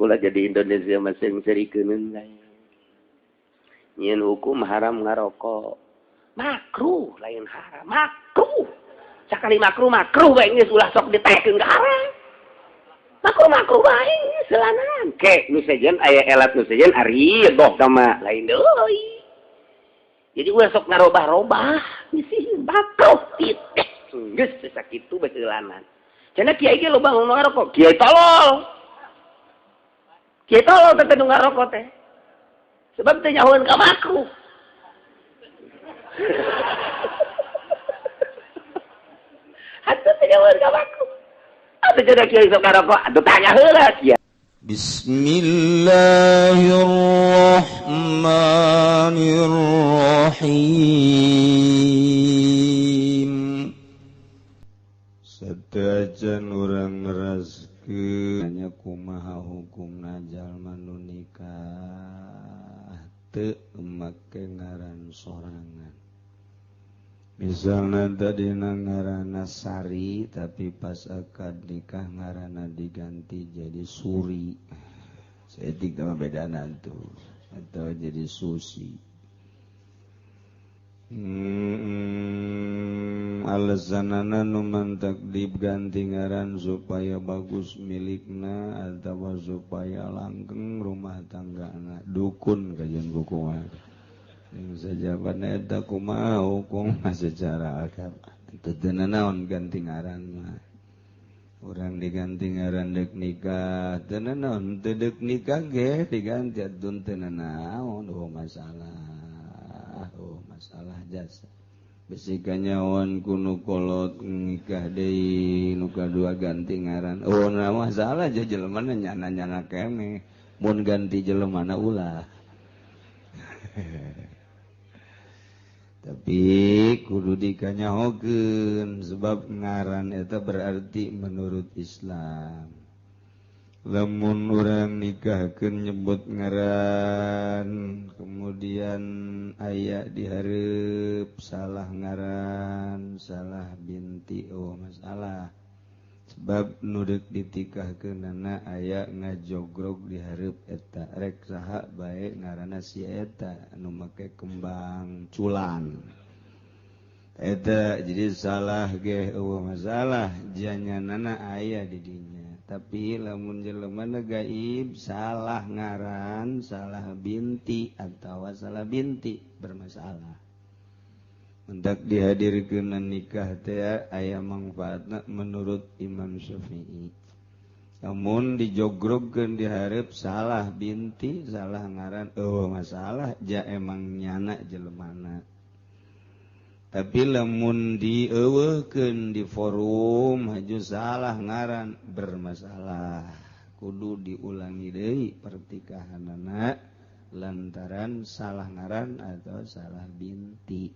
Kula jadi Indonesia masing serikeun lain. Nyeun hukum haram ngarokok. Makruh lain haram, makruh. Sakali makruh makruh bae geus ulah sok ditaekeun ka haram. Makruh makruh bae selanan. Ke nu sejen aya elat nu sejen ari doh sama lain deui. Jadi ulah sok ngarobah-robah, geus makruh titik. Geus sakitu bae seulanan. Cenah kiai ge loba ngarokok, kiai tolol. Kiai tolol teh nu ngarokok teh. Sebab teh nyahoeun ka makruh. Atuh teh nyahoeun ka makruh. Atuh cenah kiai sok ngarokok, atuh tanya heula kiai. Bismillahirrahmanirrahim. Satajan urang ngeraskeun nya kumaha hukumna jalma nu nikah teu make ngaran sorangan. Misalna tadina ngaranna Sari tapi pas akad nikah ngaranna diganti jadi Suri. Saeutik mah bedana tuh atau jadi Susi. Alasanana nu mantak diganti ngaran supaya bagus milikna atawa supaya langgeng rumah tanggana. Dukun kajian buku mah. Yang sajabana eta kumaha hukum secara agama. Teu naon ganti ngaran mah. Urang diganti ngaran deuk nikah, teu naon teu deuk nikah ge diganti atuh teu naon. Oh masalah. Oh masalah jasa. Bisi kanyawan ku nu kolot nikah deui nu kadua ganti ngaran. Oh nah masalah aja jelemana nyana-nyana keneh. Mun ganti jelemana ulah. Tapi kudu dikanyahokeun sebab ngaran eta berarti menurut Islam. Lamun urang nikahkeun nyebut ngaran, kemudian aya dihareup salah ngaran, salah binti, oh masalah. Sebab nu deuk ditikahkeunana aya ngajogrog dihareup eta rek saha bae ngaranna si eta nu make kembang culan. Eta jadi salah ge eueuh masalah janyanana aya di dinya. Tapi lamun jelemana gaib salah ngaran, salah binti atawa salah binti bermasalah. Hendak dihadirkeun nikah teh aya mangfaatna menurut Imam Syafi'i. Namun dijogrogkeun dihareup salah binti, salah ngaran, eueuh masalah ja emang nyana jelemana. Tapi lamun dieuweuhkeun di forum haju salah ngaran bermasalah. Kudu diulangi deui pertikahanana lantaran salah ngaran atau salah binti.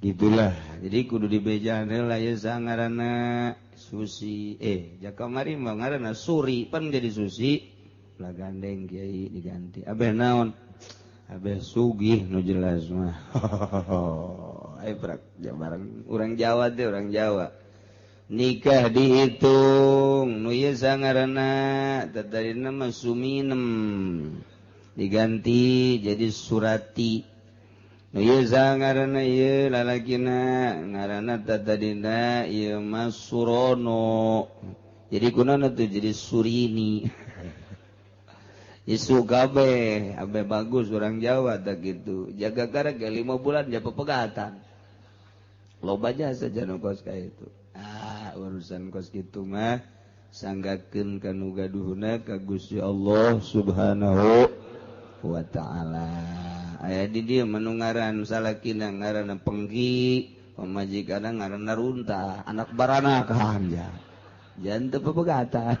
Gitulah. Jadi kudu dibejaan heula ye ngaranna Susi. Jakamari mah ngaranna Suri pan jadi Susi. Lah gandeng kiai diganti. Abeh naon? Abeh sugih nu jelas mah. Ayo prak bareng urang Jawa teh urang Jawa. Nikah dihitung nu ieu sangaranna tadina mah Suminem diganti jadi Surati. Nu ieu sangaranna ieu lalakina ngaranna tadina ieu mah Surono. Jadi kunaon tuh jadi Surini. Isu kabeh, abe bagus orang Jawa tak gitu. Jaga karek 5 bulan ja pepegatan. Loba jasa janu kos ka itu. Ah, urusan kos kitu mah sanggakeun ka nu gaduhna ka Gusti Allah Subhanahu wa taala. Aya di dieu mah nu ngaran salakina ngaranna Pengki, pamajikanna ngaranna Runtah, anak baranakan ja. Jangan teu pepegatan.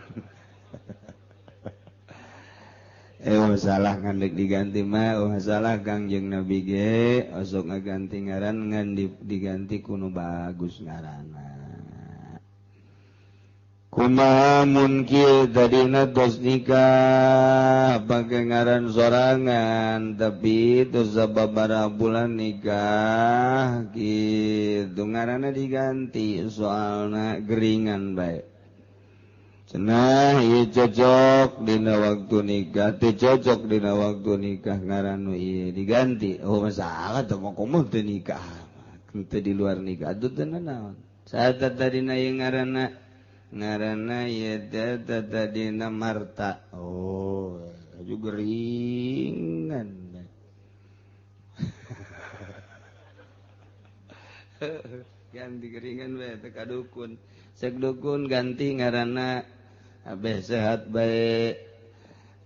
Masalah kan dek diganti mah, masalah Kangjeng Nabi ge osok ngaganti ngaran ngan diganti kuno bagus ngaranna. Kumaha mun kieu tadina tos nikah pake ngaran sorangan tapi tos sababaraha bulan nikah kitu ngaranna diganti soalna geringan bae. Cenah ieu cocok dina waktu nikah, teu cocok dina waktu nikah ngaran nu ieu diganti. Oh masalah teh mah komo teu nikah. Teu di luar nikah atuh teu nanaon. Saat tadina ieu ngaranna ngaranna ieu teh tadina Marta. Oh, aju geringan. Ganti geringan bae teh ka dukun. Sek dukun ganti ngaranna abeh sehat bae.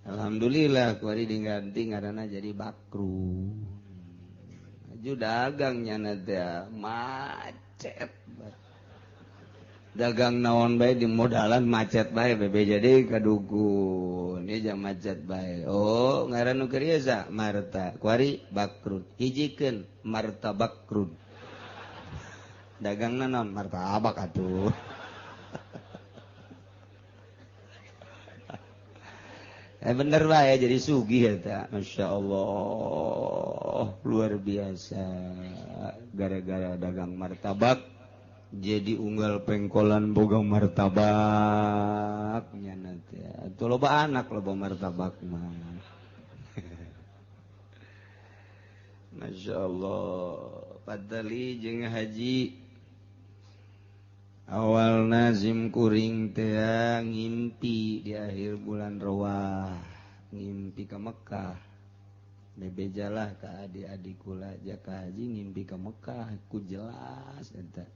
Alhamdulillah kuari diganti ngaranna jadi Bakru. Aju dagang nyana teh macet. Dagang naon bae di modalan macet bae bebe jadi ka dukun. Ieu jam macet bae. Oh, ngaran nu keur ieu sa Marta. Kuari Bakrun. Hijikeun Marta Bakrun. Dagangna naon martabak atuh. Bener bae jadi sugih eta. Masya Allah, luar biasa. Gara-gara dagang martabak jadi unggal pengkolan boga martabak nyana teh. Atuh loba anak loba martabak mah. Masya Allah. Padali jeung haji awal nazim kuring teh ngimpi di akhir bulan Rawah, ngimpi ke Mekah. Bebejalah ka adik-adik kula jaka haji ngimpi ke Mekah ku jelas eta.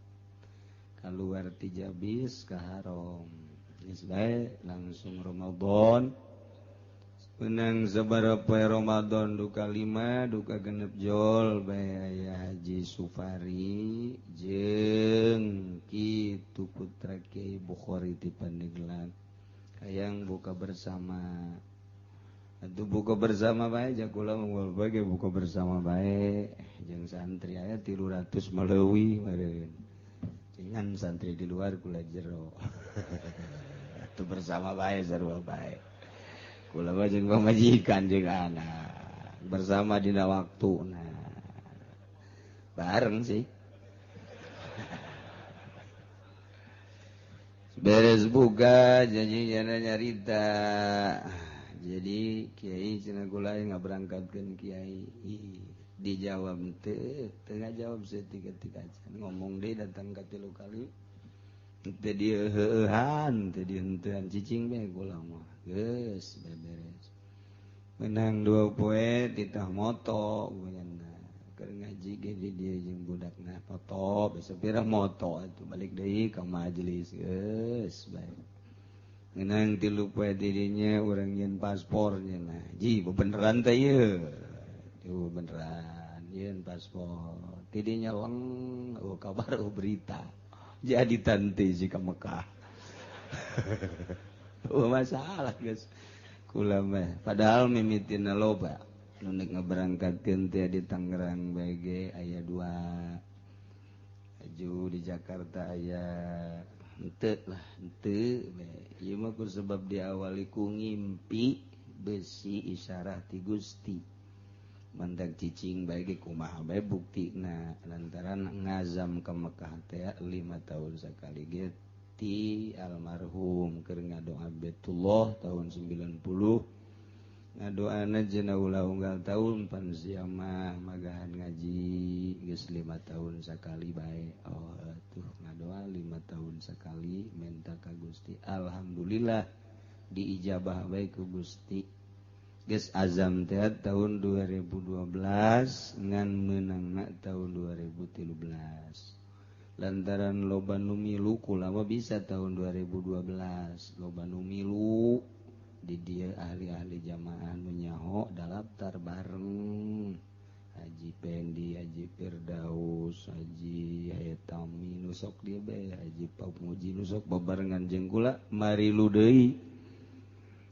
Kaluar ti Jabis ka Haram. Geus bae langsung Ramadan. Menang sabaraha Ramadan duka 5 duka genep jol bae aya Haji Sufari jeung kitu putra Kiai Bukhari ti Pandeglang hayang buka bersama. Atuh buka bersama bae jakula mah bae buka bersama bae jeung santri aya 300 maleuwih meureun. Jangan santri di luar kula jero. Atuh bersama bae sarua bae. Kula mah jeung pamajikan jeung anak bersama dina waktu nah bareng sih. Beres buka janji jana nyarita. Jadi kiai cenah kula ngaberangkatkeun kiai dijawab teu teu ngajawab saeutik-eutik acan ngomong deui datang ka 3 kali teu diheueuhan teu dihenteuan cicing bae kula mah. Geus beres. Menang 2 poe titah moto guyana. Keur ngaji ge di dieu jeung budakna foto, besok pira moto atuh balik deui ka majelis geus bae. Menang 3 poe di dinya urang nyeun paspor nya. Ji beneran teh ieu. Tuh beneran nyeun paspor. Ti dinya leng oh kabar oh berita. Jadi tante si ka Mekah. Oh masalah guys kula mah padahal mimitina loba nu nek ngaberangkatkeun teh di Tangerang bae ge aya 2 aju di Jakarta aya henteu lah henteu bae ieu mah ku sebab diawali ku ngimpi besi isyarah ti Gusti mandag cicing bae ge kumaha bae buktina lantaran ngazam ka Mekah teh 5 tahun sakali ge ti almarhum keur ngadoa Baitullah tahun 90 ngadoana cenah ulah unggal tahun pan sia mah magahan ngaji geus 5 tahun sakali bae. Oh atuh ngadoa 5 tahun sakali menta ka Gusti alhamdulillah diijabah bae ku Gusti. Geus azam teh tahun 2012 ngan meunangna tahun 2013. Lantaran loba nu milu kula mah bisa tahun 2012 loba nu milu di dieu ahli-ahli jamaah nu nyaho daftar bareng Haji Pendi, Haji Firdaus, Haji Hayatami nu sok dieu bae, Haji Pamuji nu sok babarengan jeung kula marilu deui.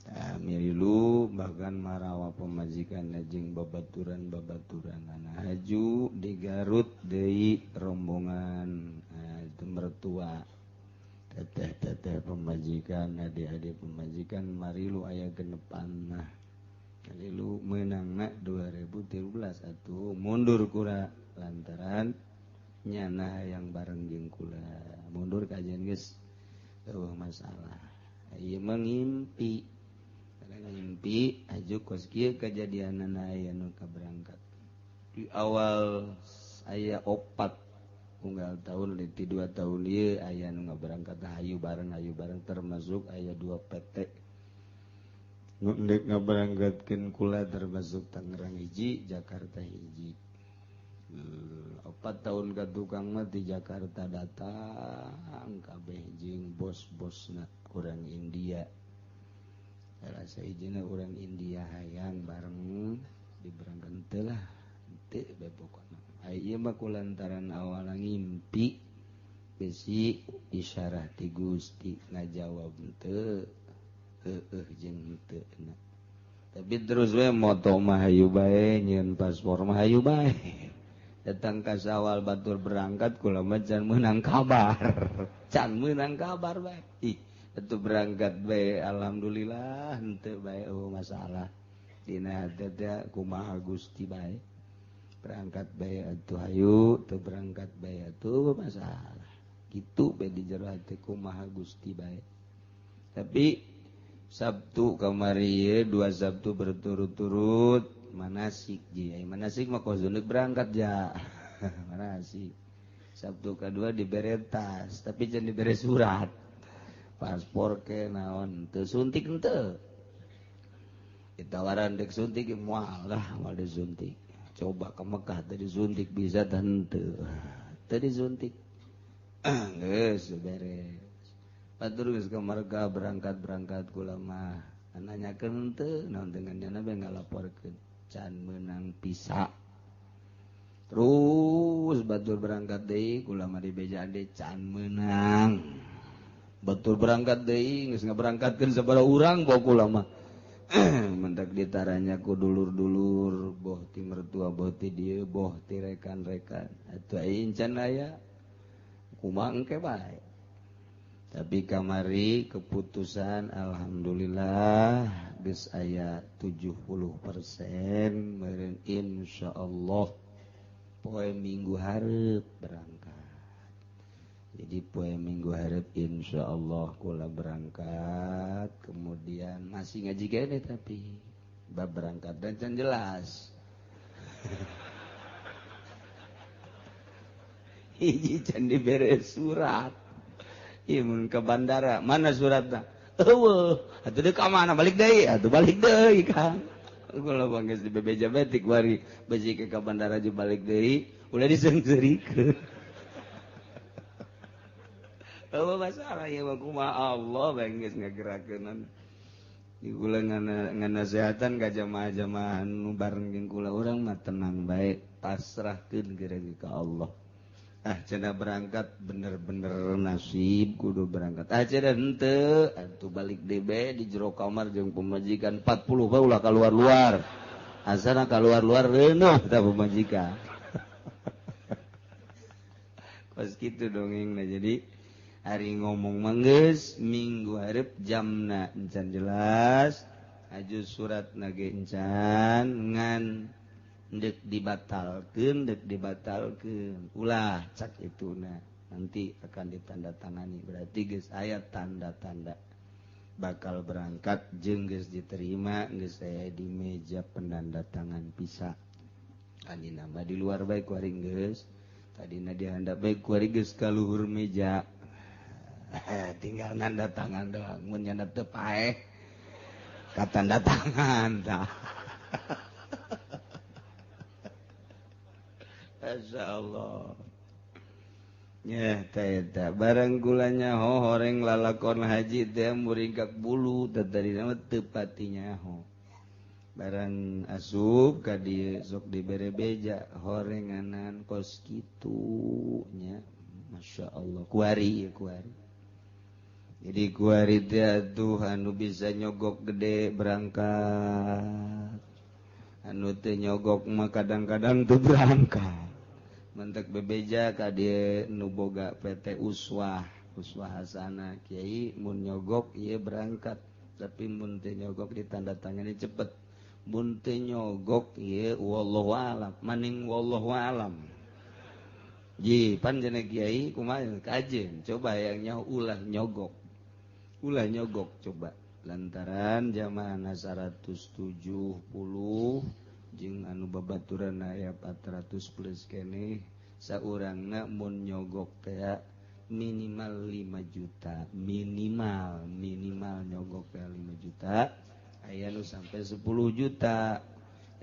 Tah milu bahkan marawa pamajikan jeung babaturan-babaturan haju di Garut deui rombongan itu mertua teteh-teteh pemajikan adik-adik pemajikan marilu aya genepan nah marilu meunangna 2013 atuh mundur kula lantaran nyana yang bareng jeung kula mundur kajian geus eueuh masalah. Ieu mah ngimpi. Ngimpi aju kos kieu kajadianana aya nu kaberangkat. Di awal aya 4 unggal tahun di 2 tahun ieu aya nu ngaberangkat hayu bareng termasuk aya 2 PT. Nu ndek ngaberangkatkeun kula termasuk Tangerang hiji, Jakarta hiji. 4 tahun ka tukang mah di Jakarta datang kabeh jeung bos-bosna urang India. Rasa ijina urang India hayang bareng diberangkat teu lah teu bae pokona. Ai ieu mah kulantaran awalna ngimpi besi isyarah ti Gusti ngajawab teu heueuh jeung teu na. Tapi terus we moto mah hayu bae nyieun paspor mah hayu bae. Datang ka sawal batur berangkat kula mah can meunang kabar. Can meunang kabar bae. Ih, atuh berangkat bae alhamdulillah henteu bae eueuh masalah. Dina hate teh kumaha Gusti bae. Berangkat bae atuh hayu, teu berangkat bae atuh masalah. Kitu bae di jero hate kumaha Gusti bae. Tapi Sabtu kamari ieu 2 Sabtu berturut-turut manasik ji. Ai manasik mah kos berangkat ja. Manasik. Sabtu kedua dibere tas, tapi jangan dibere surat. Paspor ke naon teu suntik henteu. Ditawaran dek suntik moal lah moal disuntik. Coba ke Mekah teu disuntik bisa teh henteu. Teu disuntik. Geus beres. Batur geus ka Mekah berangkat-berangkat kula mah. Nanyakeun henteu naon dengan nyana bae ngalaporkeun. Can meunang pisa. Terus batur berangkat deui kula mah dibejaan deui can meunang. Batur berangkat deui geus ngaberangkatkeun sabaraha urang boh kula mah. Mendak ditaranya ku dulur-dulur boh ti mertua boh ti dieu boh ti rekan-rekan. Atuh aing can aya kumaha engke bae. Tapi kamari keputusan alhamdulillah geus aya 70% meureun insyaallah poe Minggu hareup berangkat. Jadi poe Minggu hareup insyaallah kula berangkat, kemudian masih ngaji kene tapi bab berangkat dan can jelas. Hiji can dibere surat. Ieu ke bandara, mana suratna? Eueuh, atuh deuk ka mana balik deui, atuh balik deui Kang. Kula bangges di bebeja betik bari beusi ke bandara jeung balik deui, ulah diseungseurikeun. Eueuh masalah ieu mah kumaha Allah bangges ngagerakeunana. Di kula nganasehatan ka jamaah-jamaah nu bareng jeung kula urang mah tenang bae, pasrahkeun geura ka Allah. Ah cenah berangkat bener-bener nasib kudu berangkat. Ah cenah henteu atuh balik deui bae di jero kamar jeung pemajikan 40 bae ulah kaluar-luar. Asana kaluar-luar reunuh tah pemajikan. Kos kitu dongengna jadi hari ngomong mah geus minggu hareup jamna encan jelas, aju suratna ge encan ngan dek dibatalkeun ulah cak ituna nanti akan ditandatangani berarti geus aya tanda-tanda bakal berangkat jeung geus diterima geus aya di meja penandatangan pisa anjeunna mah di luar bae ku ari geus tadina dihandap bae ku ari geus ka luhur meja tinggal nanda tangan doang mun nyanda teu paeh ka tanda tangan tah. Masya Allah. Ya, ta barang gulanya ho horeng lalakon haji teh muringkak bulu tadi nama teu pati nyaho. Barang asup ka dieu sok dibere beja horenganan kos kitu nya. Masya Allah kuari ya kuari. Jadi kuari teh atuh anu bisa nyogok gede berangkat. Anu teu nyogok mah kadang-kadang teu berangkat. Mentek bebeja ka dieu nu boga PT Uswah, Uswah Hasanah kiai mun nyogok ieu berangkat, tapi mun teu nyogok ditandatangani cepet. Mun teu nyogok ieu wallahu alam, maning wallahu alam. Ji pan cenah kiai kumaha kajeun coba yang nyaho ulah nyogok. Ulah nyogok coba lantaran jamaah 170 jeung anu babaturan aya 400 plus keneh saurangna mun nyogok teh minimal 5 juta, minimal minimal nyogok teh 5 juta, aya nu sampai 10 juta.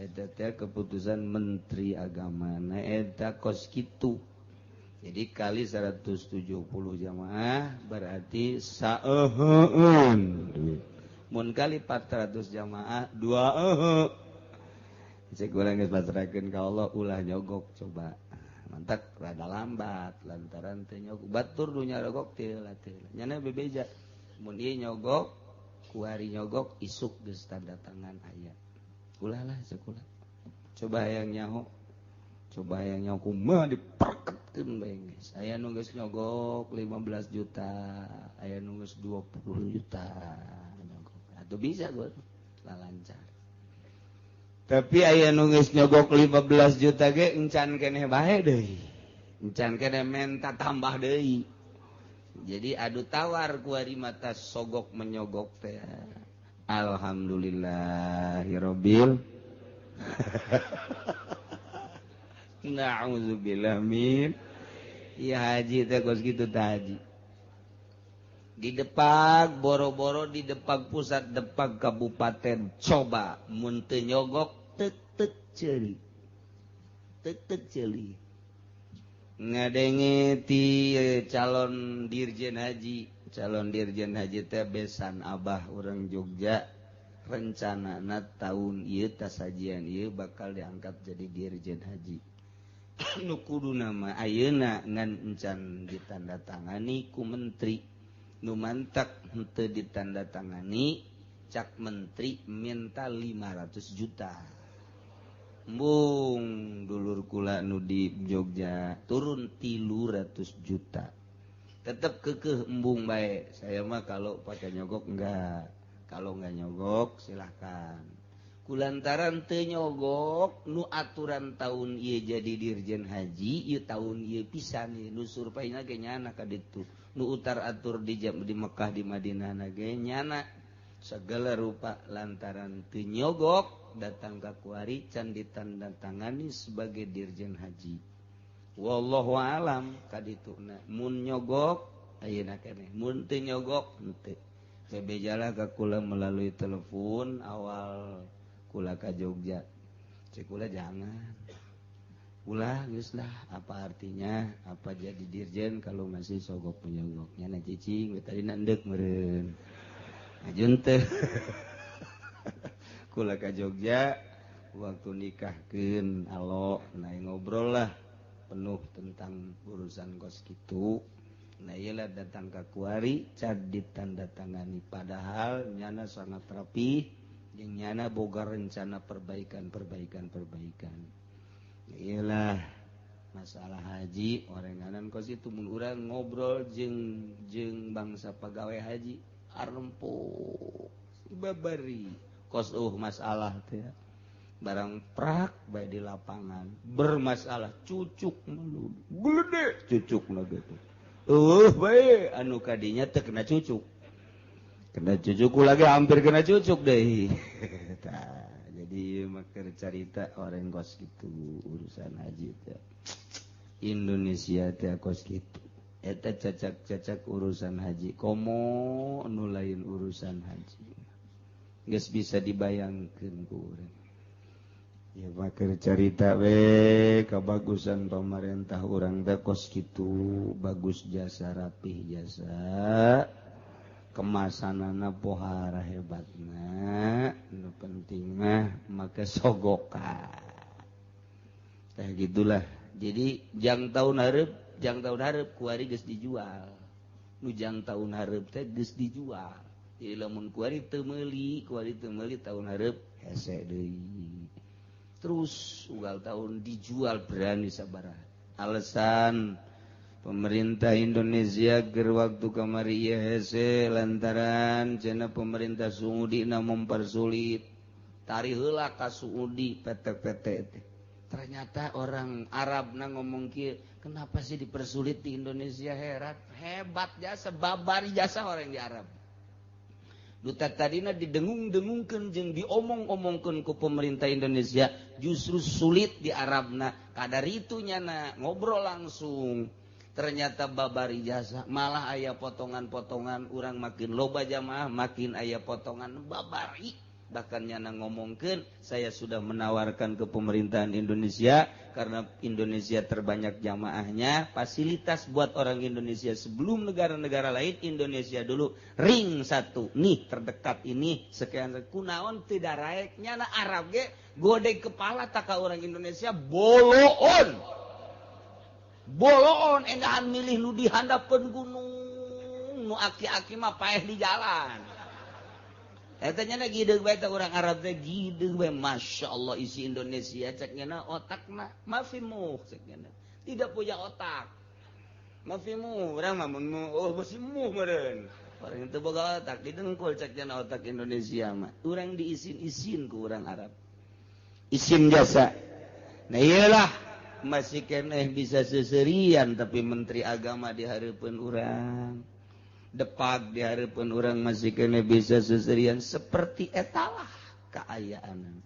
Eta teh keputusan Menteri Agama na eta kos kitu. Jadi kali 170 jamaah berarti saeuheun duit. Mun kali 400 jamaah 2 euheu. Cek urang geus pasrahkeun ka Allah ulah nyogok coba. Mantak rada lambat lantaran teu nyogok batur nu nyarogok teu lah teu. Nyana bebeja mun ieu nyogok kuari nyogok isuk geus tanda tangan aya. Ulah lah sakulah. Coba hayang nyaho. Coba hayang nyaho kumaha diperketkeun bae geus. Aya nu geus nyogok 15 juta, aya nu geus 20 juta nyogok. Atuh bisa gua lancar. Tapi aya nu geus nyogok 15 juta ge encan keneh bae deui. Encan keneh menta tambah deui. Jadi adu tawar kuari mata sogok menyogok teh. Alhamdulillahirabbil. Na'udzubillah min. Ya haji teh kos kitu teh haji. Di Depak boro-boro di Depak pusat Depak kabupaten coba mun teu nyogok tek-tek ceuli. Tek-tek ceuli. Ngadenge ti calon dirjen haji, calon dirjen haji teh besan abah urang Jogja rencanana tahun ieu tasajian ieu bakal diangkat jadi dirjen haji. Nu kuduna mah ayeuna ngan encan ditandatangani ku menteri. Nu mantak henteu ditandatangani cak menteri minta 500 juta. Embung dulur kula nu di Jogja turun 300 juta. Tetep kekeh embung bae. Saya mah kalau pakai nyogok enggak. Kalau enggak nyogok silahkan. Kulantaran teu nyogok nu aturan tahun ieu jadi dirjen haji ieu tahun ieu pisan ieu nu surpaina ge nyana ka ditu. Nu utar atur di jam di Mekah di Madinah na ge nyana segala rupa lantaran teu nyogok datang ka kuari can ditandatangani sebagai dirjen haji. Wallahu alam ka dituna mun nyogok ayeuna keneh mun teu nyogok henteu. Bebejalah ka kula melalui telepon awal kula ka Jogja. Cek kula jangan. Ulah geus lah, apa artinya apa jadi dirjen kalau masih sogok penyogoknya na cicing tadi ndek meureun. Ajun teh. Kula ka Jogja waktu nikahkeun alo nah ngobrol lah penuh tentang urusan kos kitu. Nah iyalah datang ka kuari can ditandatangani padahal nyana sangat rapi jeung nyana boga rencana perbaikan. Iyalah masalah haji orenganan kos itu mun urang ngobrol jeung jeung bangsa pegawai haji arempuk babari kos masalah teh barang prak bae di lapangan bermasalah cucuk melulu gede cucuk na gitu bae anu kadinya teu kena cucuk lagi hampir kena cucuk deui. Tah jadi maker carita orang kos gitu urusan haji teh Indonesia teh kos gitu eta cacak-cacak urusan haji komo nu lain urusan haji geus bisa dibayangkeun ku urang. Ya maker carita we kabagusan pemerintah urang teh kos kitu bagus jasa rapih jasa kemasanana pohara hebatna nu penting mah make sogokan teh gitulah. Jadi jang tahun hareup kuari geus dijual nu jang tahun hareup teh geus dijual. Jadi lamun kuari teu meuli tahun hareup hese deui. Terus ugal tahun dijual berani sabaraha. Alasan pemerintah Indonesia ger waktu kamari ieu hese lantaran cenah pemerintah Saudi na mempersulit. Tari heula ka Saudi PT-PT teh. Ternyata orang Arab na ngomong kieu, kenapa sih dipersulit di Indonesia herat? Hebat jasa babari jasa orang di Arab. Duta tadina didengung-dengungkeun jeung diomong-omongkeun ku pemerintah Indonesia justru sulit di Arabna kadar itu nyana ngobrol langsung ternyata babari jasa malah aya potongan-potongan urang makin loba jamaah makin aya potongan babari bahkan nyana ngomongkeun saya sudah menawarkan ke pemerintahan Indonesia karena Indonesia terbanyak jamaahnya fasilitas buat orang Indonesia sebelum negara-negara lain Indonesia dulu ring satu nih terdekat ini sekian kunaon tidak raek nyana Arab ge gode kepala tak orang Indonesia boloon boloon endahan milih nu di handapeun gunung nu aki-aki mah paeh di jalan. Eta nya gideung bae teh urang Arab teh gideung bae Masya Allah isi Indonesia cek nya otakna mafimu cek nya tidak punya otak mafimu urang mah mun oh basimu meureun orang teu boga otak didengkul cek nya otak Indonesia mah urang diisin-isin ku urang Arab isin jasa. Nah iyalah masih keneh bisa seserian tapi menteri agama di hareupeun urang depak di hareupeun urang masih kena bisa seserian seperti etalah kaayaan.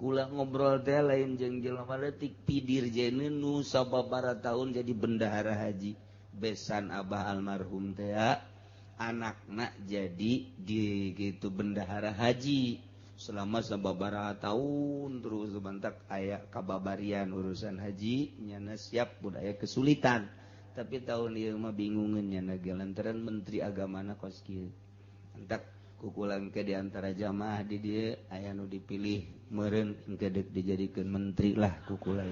Kula ngobrol teh lain jeung jelema leutik pidir jene nu sababaraha tahun jadi bendahara haji besan abah almarhum teh anakna jadi di gitu bendahara haji selama sababaraha tahun terus bantak aya kababarian urusan haji nyana siap budaya kesulitan. Tapi tahun ieu mah bingungeun nya lantaran menteri agamana kos kieu. Entak kukulang ke di antara jamaah di dieu aya nu dipilih meureun engke deuk dijadikeun menteri lah kukula.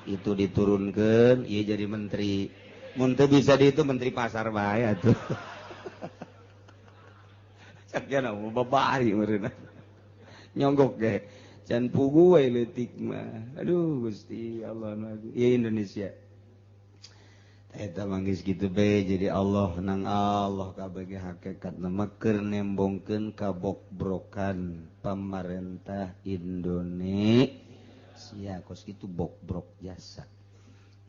Itu diturunkeun ieu jadi menteri. Mun teu bisa di itu menteri pasar bae atuh. Cak nya babari meureun. Nyonggok ge. Can pugu we leutik mah. Aduh Gusti Allah ieu Indonesia. Eta manggis gitu be jadi Allah nang Allah kabeh hakikat nama keur nembongkeun kabokbrokan pamarentah Indonesia kos kitu bokbrok jasa.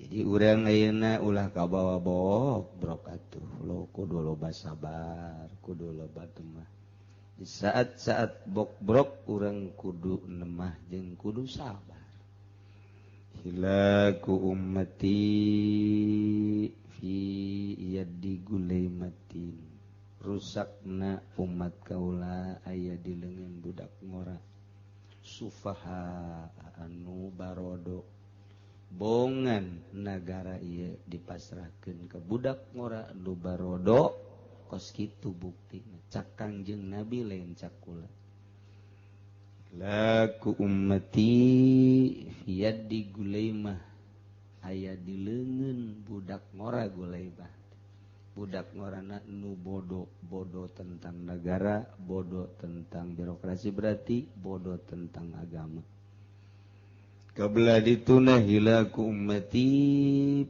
Jadi urang ayeuna ulah kabawa bokbrok atuh lo kudu loba sabar kudu loba temah. Di saat-saat bokbrok urang kudu nemah jeung kudu sabar. Hilaku ummati fi yadi gulaimatin rusakna umat kaula aya di leungeun budak ngora sufaha anu barodo bongan nagara ieu dipasrahkeun ka budak ngora anu barodo kos kitu buktina cak Kangjeng Nabi lain cak kula. Laku ummati fiyadi gulaimah aya di leungeun budak ngora gulaimah budak ngorana nu bodoh bodoh tentang negara bodoh tentang birokrasi berarti bodoh tentang agama. Kabla dituna hilaku ummati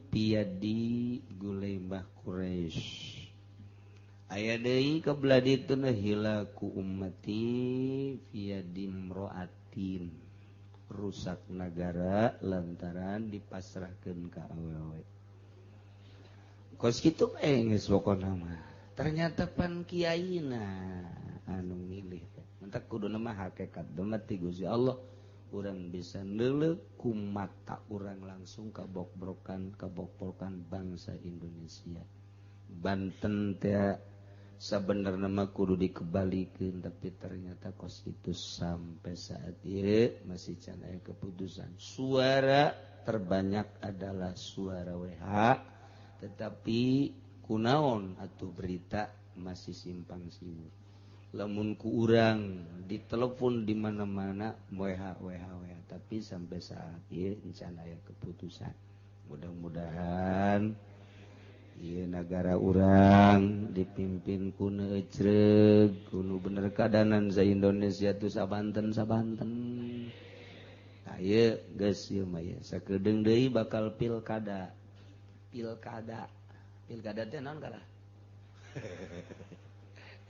fiyadi gulaimah Quraisy aya deui kabla dituna hilaku ummati fiyadi imro'atin rusak nagara lantaran dipasrahkeun ka awewe. Kos kitu geus pokona mah. Ternyata pan kiaina anu milih teh. Mentak kuduna mah hakikat mah ti Gusti Allah urang bisa neuleuh ku mata urang langsung kabokbrokan bangsa Indonesia. Banten teh sabenerna mah kudu dikebalikeun tapi ternyata kos itu sampai saat ini masih can aya keputusan. Suara terbanyak adalah suara WH tetapi kunaon atuh berita masih simpang siur. Lamun ku urang ditelepon di mana-mana WH WH WH tapi sampai saat ini can aya keputusan. Mudah-mudahan ieu nagara urang dipimpin ku nu ecreug ku nu bener kadanan sa Indonesia tuh sabanten-sabanten. Tah ieu geus ieu mah ieu sakedeung deui bakal pilkada. Pilkada. Pilkada teh naon kalah?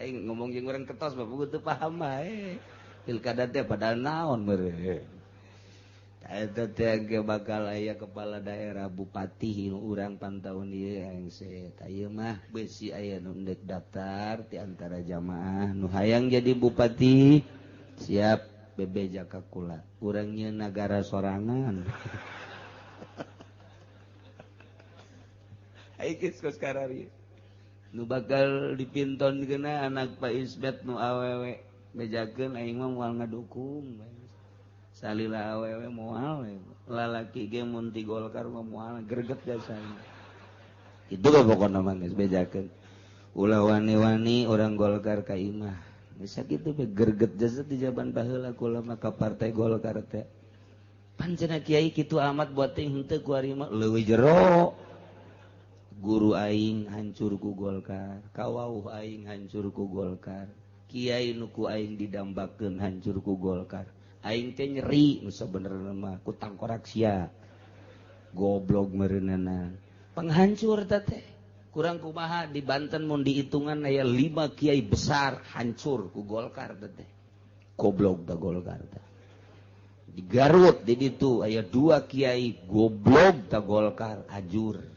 Aing ngomong jeung urang ketos bapak teu paham bae. Pilkada teh padahal naon meureun. Eta teh ge bakal aya kepala daerah bupati nu urang pantaun ieu hengse. Tah ieu mah beusi aya nu endek daftar ti antara jamaah nu hayang jadi bupati siap bebeja ka kula. Urang nyeun nagara sorangan. Ai geus kos kararieu. Nu bakal dipinton kena anak Pak Isbet nu awewe bejakeun aing mah moal ngadukung. Salila awewe moal lalaki ge mun ti Golkar mah moal greget jasana. Kitu ge pokona mah geus bejakeun. Ulah wani-wani orang Golkar ka imah. Geus sakitu be greget jasa di jaman baheula kula mah ka partai Golkar teh. Pan cenah kiai kitu amat buat teh henteu ku ari mah leuwih jero. Guru aing hancur ku Golkar, kawauh aing hancur ku Golkar, kiai nu ku aing didambakeun hancur ku Golkar. Aing teh nyeri nu sabenerna mah ku tangkorak sia. Goblok meureunana. Penghancur teh teh. Kurang kumaha di Banten mun dihitungan aya 5 kiai besar hancur ku Golkar teh teh. Goblok da Golkar teh. Di Garut di ditu aya 2 kiai goblok da Golkar ajur.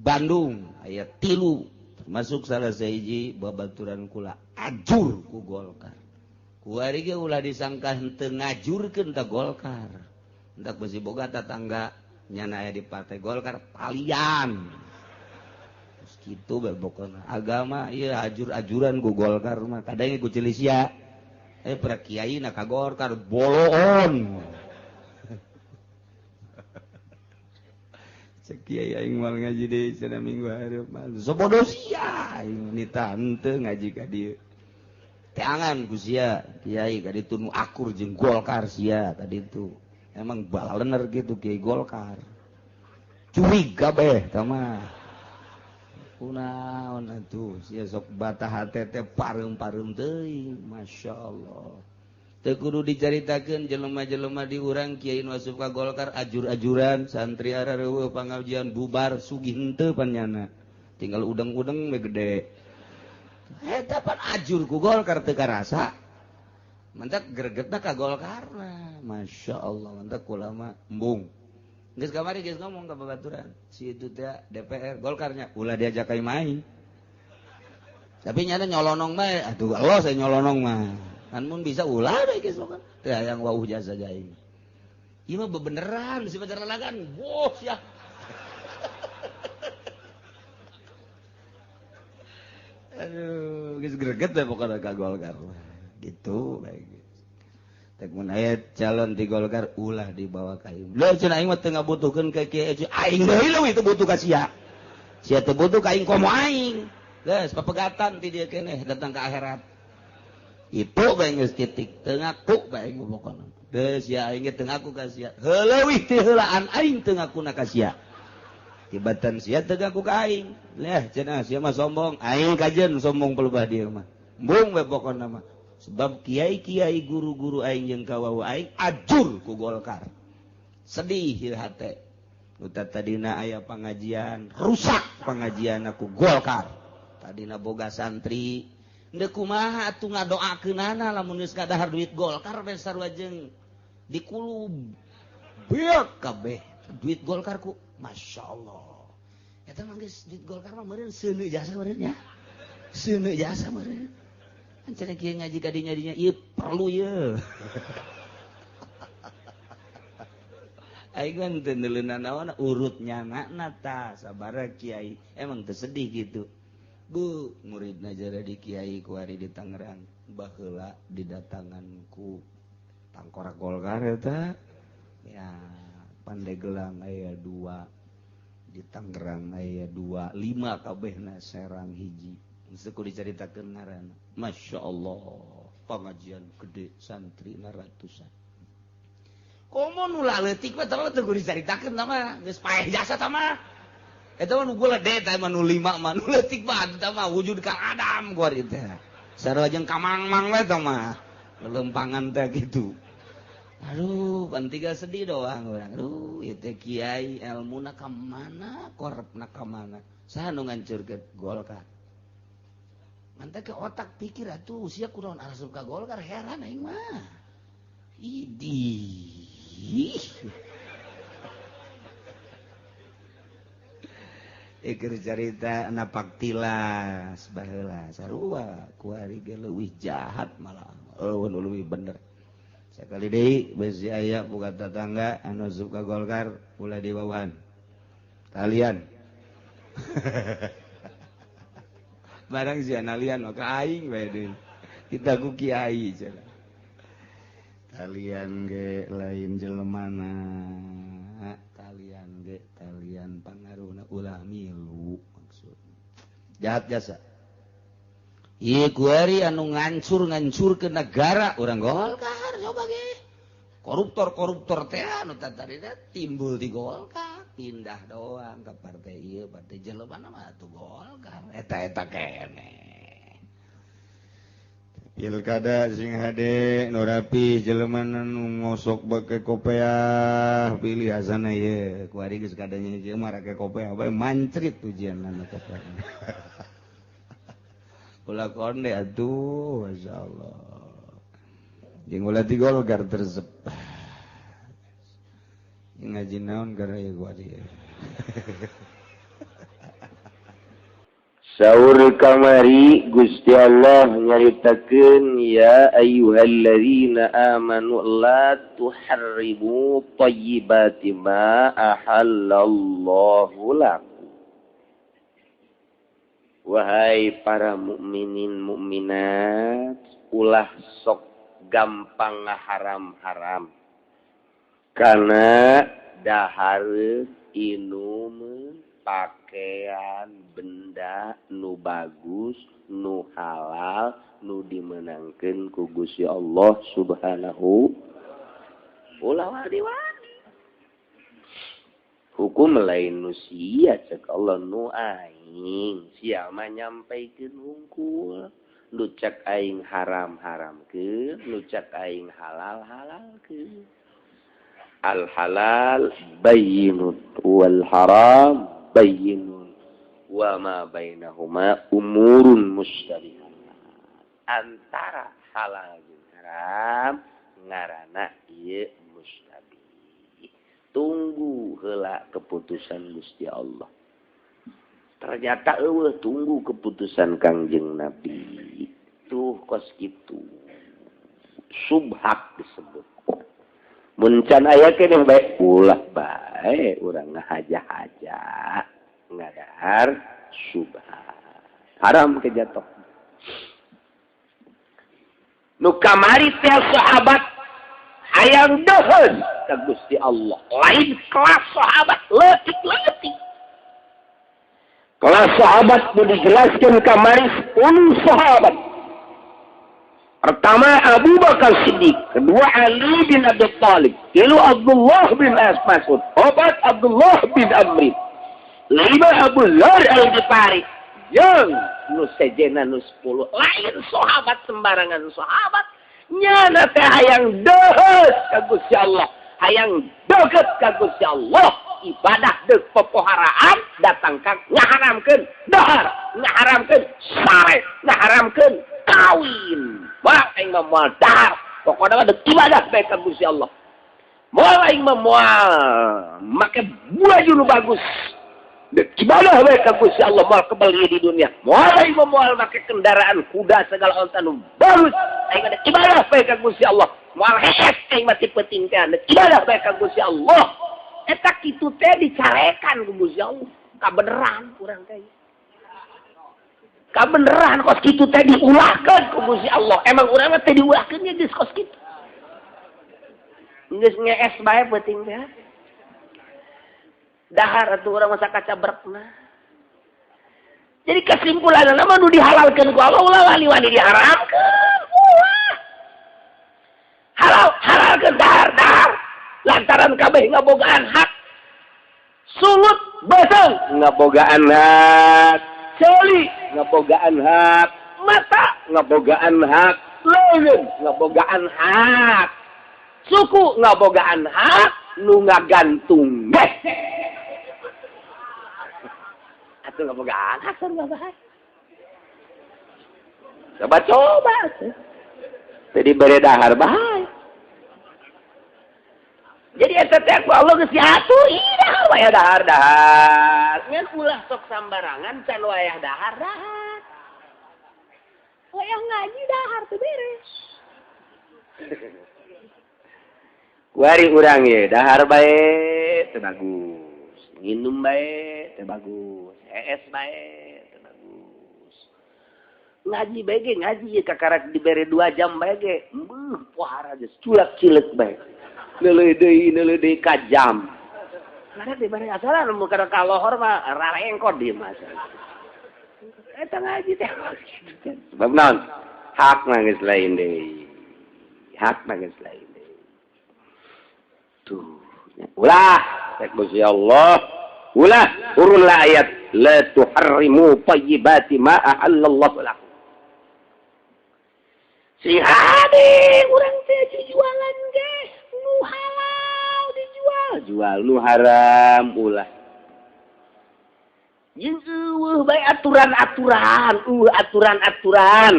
Bandung aya 3 termasuk salah sahiji babaturan kula ajur ku Golkar. Kuari ge ulah disangka henteu ngajurkeun ta Golkar. Entak besi boga tatangga nyana aya di partai Golkar palian. Terus kitu bae pokona agama ieu ajur-ajuran ku Golkar mah kadang ku Cilisia. Para kiai na ka Golkar boloon. Cek kiai aing moal ngaji deui cenah minggu hareup mah. Sobodo sia aing nita henteu ngaji ka dieu. Teangan ku sia kiai ka ditu nu akur jeung Golkar sia tadi itu. Emang balener gitu kiai Golkar. Curig kabeh tah mah. Kunaon atuh sia sok batah hate teh pareum-pareum teuing, masyaallah. Teu kudu dicaritakeun jelema-jelema di urang kiai nu asup ka Golkar ajur-ajuran santri arareueuh pangajian bubar sugih henteu panyana. Tinggal udeng-udeng we gede. Eta pan ajur ku Golkar teu karasa. Mantak gregetna ka Golkarna. Masya Allah, mantak kula mah embung. Geus kamari geus ngomong ka babaturan. Si itu teh DPR Golkarnya ulah diajak ka main. Tapi nyana nyolonong bae. Aduh, Allah saya nyolonong mah. Kan mun bisa ulah bae geus kan. Teu hayang wauh jasa aing. Ieu mah bebeneran si pacaralagan. Wah, sia. Aduh, geus greget we pokona ka Golkar. Gitu bae geus. Tek mun aya calon di Golkar ulah dibawa ka ieu. Leuh cenah aing mah teu ngabutuhkeun ka kiai aing deui leuwih teu butuh ka sia. Sia teu butuh ka aing komo aing. Geus papegatan ti dieu keneh datang ka akhirat. Itu bae geus titik teu ngaku bae aing pokona. Geus sia aing ge teu ngaku ka sia. Heuleuwih ti heulaan aing teu ngakuna ka sia. Tibatan sia teu ngaku ka aing. Leh cenah sia mah sombong, aing kajen sombong pelebah dieu mah. Embung we pokona mah. Sebab kiai-kiai guru-guru aing jeung kawawu aing ajur ku Golkar. Sedih ieu hate. Nu tadina aya pangajian, rusak pangajian ku Golkar. Tadina boga santri, ndeu kumaha atuh ngadoakeunana lamun geus kadahar duit Golkar we sarua jeung dikulub. Beak kabeh duit Golkar ku Masya Allah. Eta mah geus duit Golkar mah meureun seuneu jasa meureun nya. Seuneu jasa meureun. Kan cenah kieu ngaji ka dinya dinya ieu perlu ieu. Aing kan teu neuleunan naon urut nyanana tah sabaraha kiai. Emang teu sedih gitu. Bu, muridna jara di kiai kuari di Tangerang baheula didatangan ku tangkorak Golkar eta. Ya, Pandeglang aya 2, di Tangerang aya 2, 5 kabehna Serang hiji. Geus kudu dicaritakeun ngaranna. Masya Allah, pengajian gede santrina ratusan. Komo nu leutik mah teu kudu dicaritakeun tah mah, geus paeh jasa tah mah. Eta mah nu gede tah mah nu 5 mah nu leutik mah tah mah wujud ka Adam kuari teh. Sarua jeung ka Mang-mang we tah mah. Lelempangan teh kitu. Aduh, pan tiga sedih doang orang. Aduh, ieu teh kiai elmuna ka mana, korepna ka mana. Saha nu ngancurkeun Golkar? Mantap ke otak pikir atuh usia kunaon asup ka Golkar heran aing mah. Idih. Ih. Iker carita napak tilas baheula sarua kuari ge leuwih jahat malah eueun leuwih bener. Sakali deui besi aya buka tetangga anu asup ka Golkar ulah diwauhan. Talian. Barang sia nalian maka aing bae deui. Kita ku kiai cenah. Talian ge lain jelemana. Talian ge talian pangaruhna ulah milu maksud. Jahat jasa. Ieu kuari anu ngancur-ngancurkeun negara urang Golkar coba ge. Koruptor-koruptor teh anu tadina timbul di Golkar, pindah doang ke partai ieu, partai jelema mah atuh Golkar. Eta-eta keneh. Pilkada sing hade nu rapi jelema nu ngosok bake kopeah pilih asana ieu kuari geus kadanya ieu mah rake kopeah bae mancrit ujianna kopeah. Ulah konde atuh masyaallah. Jeung ulah ti Golkar tersep. Ngaji naon gara ieu kuari. Saur kamari Gusti Allah nyaritakeun ya ayyuhalladzina amanu la tuharrimu thayyibati ma ahallallahu lakum. Wahai para mukminin mukminat, ulah sok gampang ngaharam-haram. Karena dahar inum pakaian benda nu bagus nu halal nu dimenangkeun ku Gusti Allah Subhanahu ulah wani-wani hukum lain nu sia cek Allah nu aing sia mah nyampaikeun hungkul nu cek aing haram-haramkeun nu cek aing halal-halalkeun. Al halal bayyinun wal haram bayyinun wa ma bainahuma umurun mustabihat. Antara halal jeung haram ngaranna ieu mustabih. Tunggu heula keputusan Gusti Allah. Ternyata eueuh tunggu keputusan Kangjeng Nabi. Tuh kos kitu. Subhat disebut. Mun can aya keneh bae ulah bae urang ngahaja-haja ngadahar subhat. Haram kejatuh. Nu kamari teh sahabat hayang deuheun ka Gusti Allah. Lain kelas sahabat leutik-leutik. Kelas sahabat nu dijelaskeun kamari 10 sahabat. Pertama Abu Bakar Siddiq, kedua Ali bin Abi Thalib, tilu Abdullah bin Mas'ud, opat Abdullah bin Amr, lima Abu Dzar Al-Ghifari, jeung nu sejena nu 10 lain sahabat sembarangan sahabat nyana teh hayang deuheus ka Gusti Allah, hayang deukeut ka Gusti Allah, ibadah deuk popoharaan datang ka ngaharamkeun dahar, ngaharamkeun sare, ngaharamkeun kawin. Wah aing mah moal dahar, pokona mah deuk ibadah bae ka Gusti Allah. Moal aing mah moal make baju nu bagus. Deuk ibadah bae ka Gusti Allah moal kebel di dunia. Moal aing mah moal make kendaraan kuda segala onta nu bagus. Aing mah deuk ibadah bae ka Gusti Allah. Moal hees aing mah ti peuting teh deuk ibadah bae ka Gusti Allah. Eta kitu teh dicarekan ku Gusti Allah. Kabeneran urang teh. Kabeneran kos kitu teh diulahkeun ku Gusti Allah. Emang urang mah teh diulahkeun ge geus kos kitu. Geus ngees bae peuting teh. Dahar atuh urang masa kaca berekna. Jadi kesimpulanna mah nu dihalalkeun ku Allah ulah wani-wani diharamkeun. Ulah. Halal halalkeun dahar dahar. Lantaran kabeh ngabogaan hak. Sungut beuseung ngabogaan hak. Ceuli ngabogaan hak, mata ngabogaan hak, leungeun ngabogaan hak, suku ngabogaan hak, nu ngagantung ge. Atuh ngabogaan hak sarua bae. Coba-coba atuh. Teu dibere dahar bae. Jadi eta teh ku Allah geus diatur, ih dahar wayah dahar dahar. Ngan ulah sok sambarangan can wayah dahar dahar. Wayah ngaji dahar teu beres. Kuari urang ye dahar bae teu bagus, nginum bae teu bagus, hees bae teu bagus. Ngaji bae ge ngaji ye kakarak dibere 2 jam bae ge, beuh pohara geus culak-cileuk bae. Neuleuh deui ka jam. Karena dibere asalan mun kana ka lohor mah rarengkot di mah. Eta ngaji teh sebab naon? Hak mah geus lain deui. Hak mah geus lain deui. Tuh, ulah rek Gusti Allah. Ulah turunlah ayat la tuharrimu thayyibati ma ahallallahu lakum. Si hade urang teh jualan ge nu halal dijual, jual nu haram ulah. Jeung eueuh bae aturan-aturan, aturan-aturan.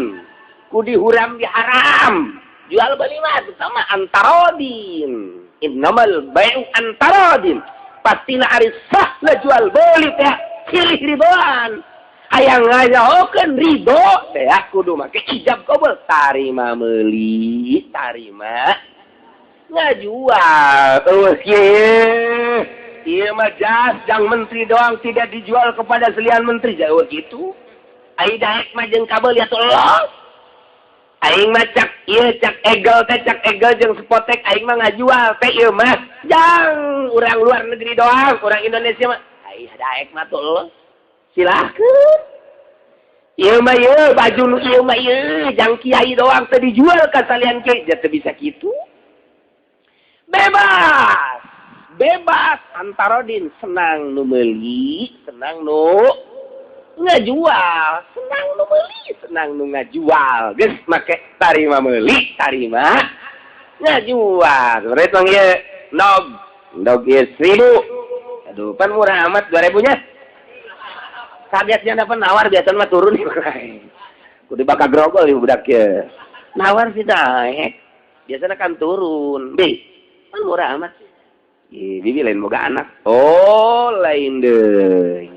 Ku dihuram diharam. Jual beli mah sama antarodin. Innamal bai'u antarodin. Pastina ari sah lah jual beli teh silih ridoan. Hayang ngajahokeun ridho teh kudu make ijab kabul, tarima meuli, tarima ngajual. Eueuh kieu. Ieu mah jas jang menteri doang tidak dijual kepada selian menteri. Jauh gitu. Ai daek mah jeung kabel ya tolong. Aing mah cak ieu cak egel teh cak egel jeung spotek aing mah ngajual teh ieu mah jang urang luar negeri doang, urang Indonesia mah ai daek mah tolong. Silahkeun. Ieu mah ieu baju nu ieu mah ieu jang kiai doang teh dijual ka salian kiai, teu bisa kitu. Bebas. Bebas antarodin, senang nu meuli, senang nu ngajual, senang nu meuli, senang nu ngajual. Geus make tarima meuli, tarima ngajual. Rek tong ieu ndog, ndog ieu 1000. Aduh, pan murah amat 2000 nya. Kagetnya dapat nawar biasa mah turun kudu bakal grogol ieu budak ieu. Nawar sih naik. Biasanya kan turun. Bi, pan murah amat. Ih, bibi lain boga anak. Oh, lain deui.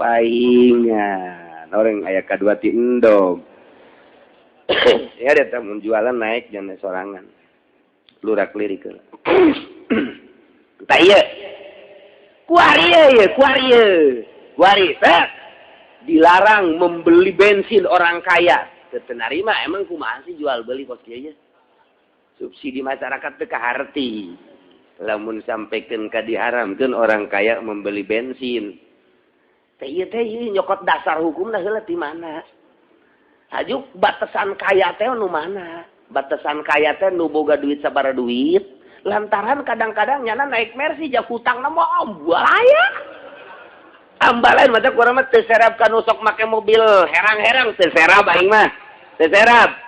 Paingan. Orang aya kadua ti endog. Ya dia teh mun jualan naik jangan sorangan. Lurak lirik heula. Tah ieu. Kuari ieu, kuari ieu. Kuari teh dilarang membeli bensin orang kaya. Teu narima emang kumaha sih jual beli kos kieu nya? Subsidi masyarakat teu kaharti. Lamun sampaikan ka diharamkeun orang kaya membeli bensin. Teh ieu teh ieu nyokot dasar hukumna heula ti mana? Hajuk batasan kaya teh nu mana? Batasan kaya teh nu boga duit sabaraha duit, lantaran kadang-kadang nyana naik Mercy ja hutangna mah ambalaya. Ambalain mata kurang mah teu serap ka nu sok make mobil herang-herang teu serap aing mah. Teu serap.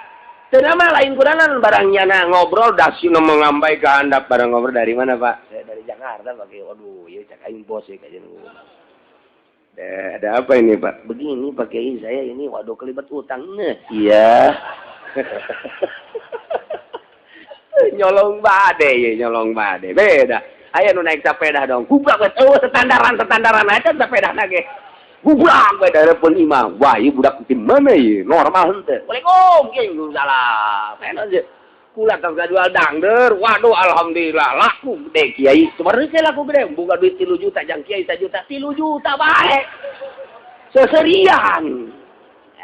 Teu mah lain kuranan barang nyana ngobrol dasina mengambai ka handap barang ngobrol dari mana Pak? Saya dari Jakarta Pak. Waduh, ieu cak aing bos ya kajian. Ada apa ini Pak? Begini Pak Kiai, saya ini waduh kelibat utang. Iya. Nyolong bade ya, nyolong bade. Beda. Aya nu naik sepeda dong. Gubrak we eueuh standaran aja sepedana ge. Gubrak we dareupeun imam. Wah, ieu budak di mana ieu? Normal henteu. Waalaikum, kieu salam. Enak aja. Kula tong jual dangder. Waduh, alhamdulillah laku gede kiai. Sebenarnya laku gede, boga duit 3 juta jang kiai 1 juta, 3 juta bae. Seserian.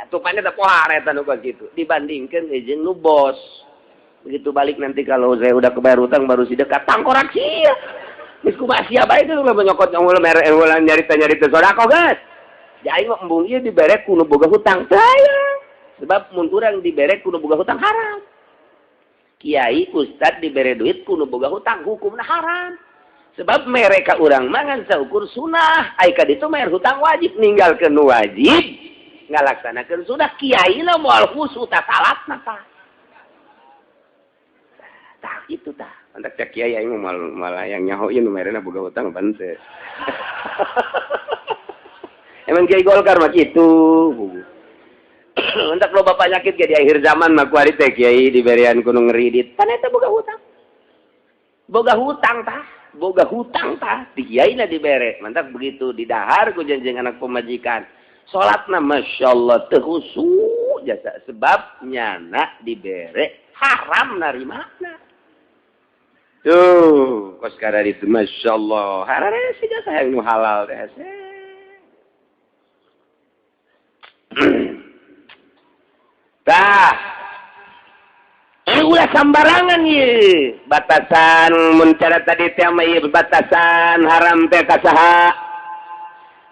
Atupannya teh pohar eta nu kitu dibandingkeun jeung nu bos. Begitu balik nanti kalau saya udah kebayar utang baru si dekat tangkorak sia. Geus kumaha sia bae teh ulah nyokot ulah mere ulah nyarita-nyarita sedekah geus. Jadi mah embung ieu dibere ku nu boga hutang teh. Sebab mun urang dibere ku nu boga hutang haram. Kiai ustad dibere duit ku nu boga hutang hukumna haram. Sebab mereka urang mangan saukur sunah, ai ka ditu bayar hutang wajib ninggalkeun nu wajib, ngalaksanakeun sunah kiai na moal khusu ta salatna tah. Tah kitu tah. Mantak cak kiai aing moal malah yang nyaho ieu nu merena boga hutang ban teu. Emang kiai Golkar mah kitu. Mantak loba penyakit ge di akhir zaman mah kuari teh kiai diberian ku nu ngeridit. Pan eta boga hutang. Boga hutang tah, boga hutang tah, di kiaina dibere. Mantap begitu didahar ku jeung anak pemajikan. Salatna masyaallah teu khusyuk jasa sebab nyana dibere haram narimana. Tuh, kos kararitu masyaallah. Hararese jasa hayang nu halal teh hese. Tah. Ulah sambarangan ye. Batasan mun cara tadi teh mah ieu batasan haram teh ka saha?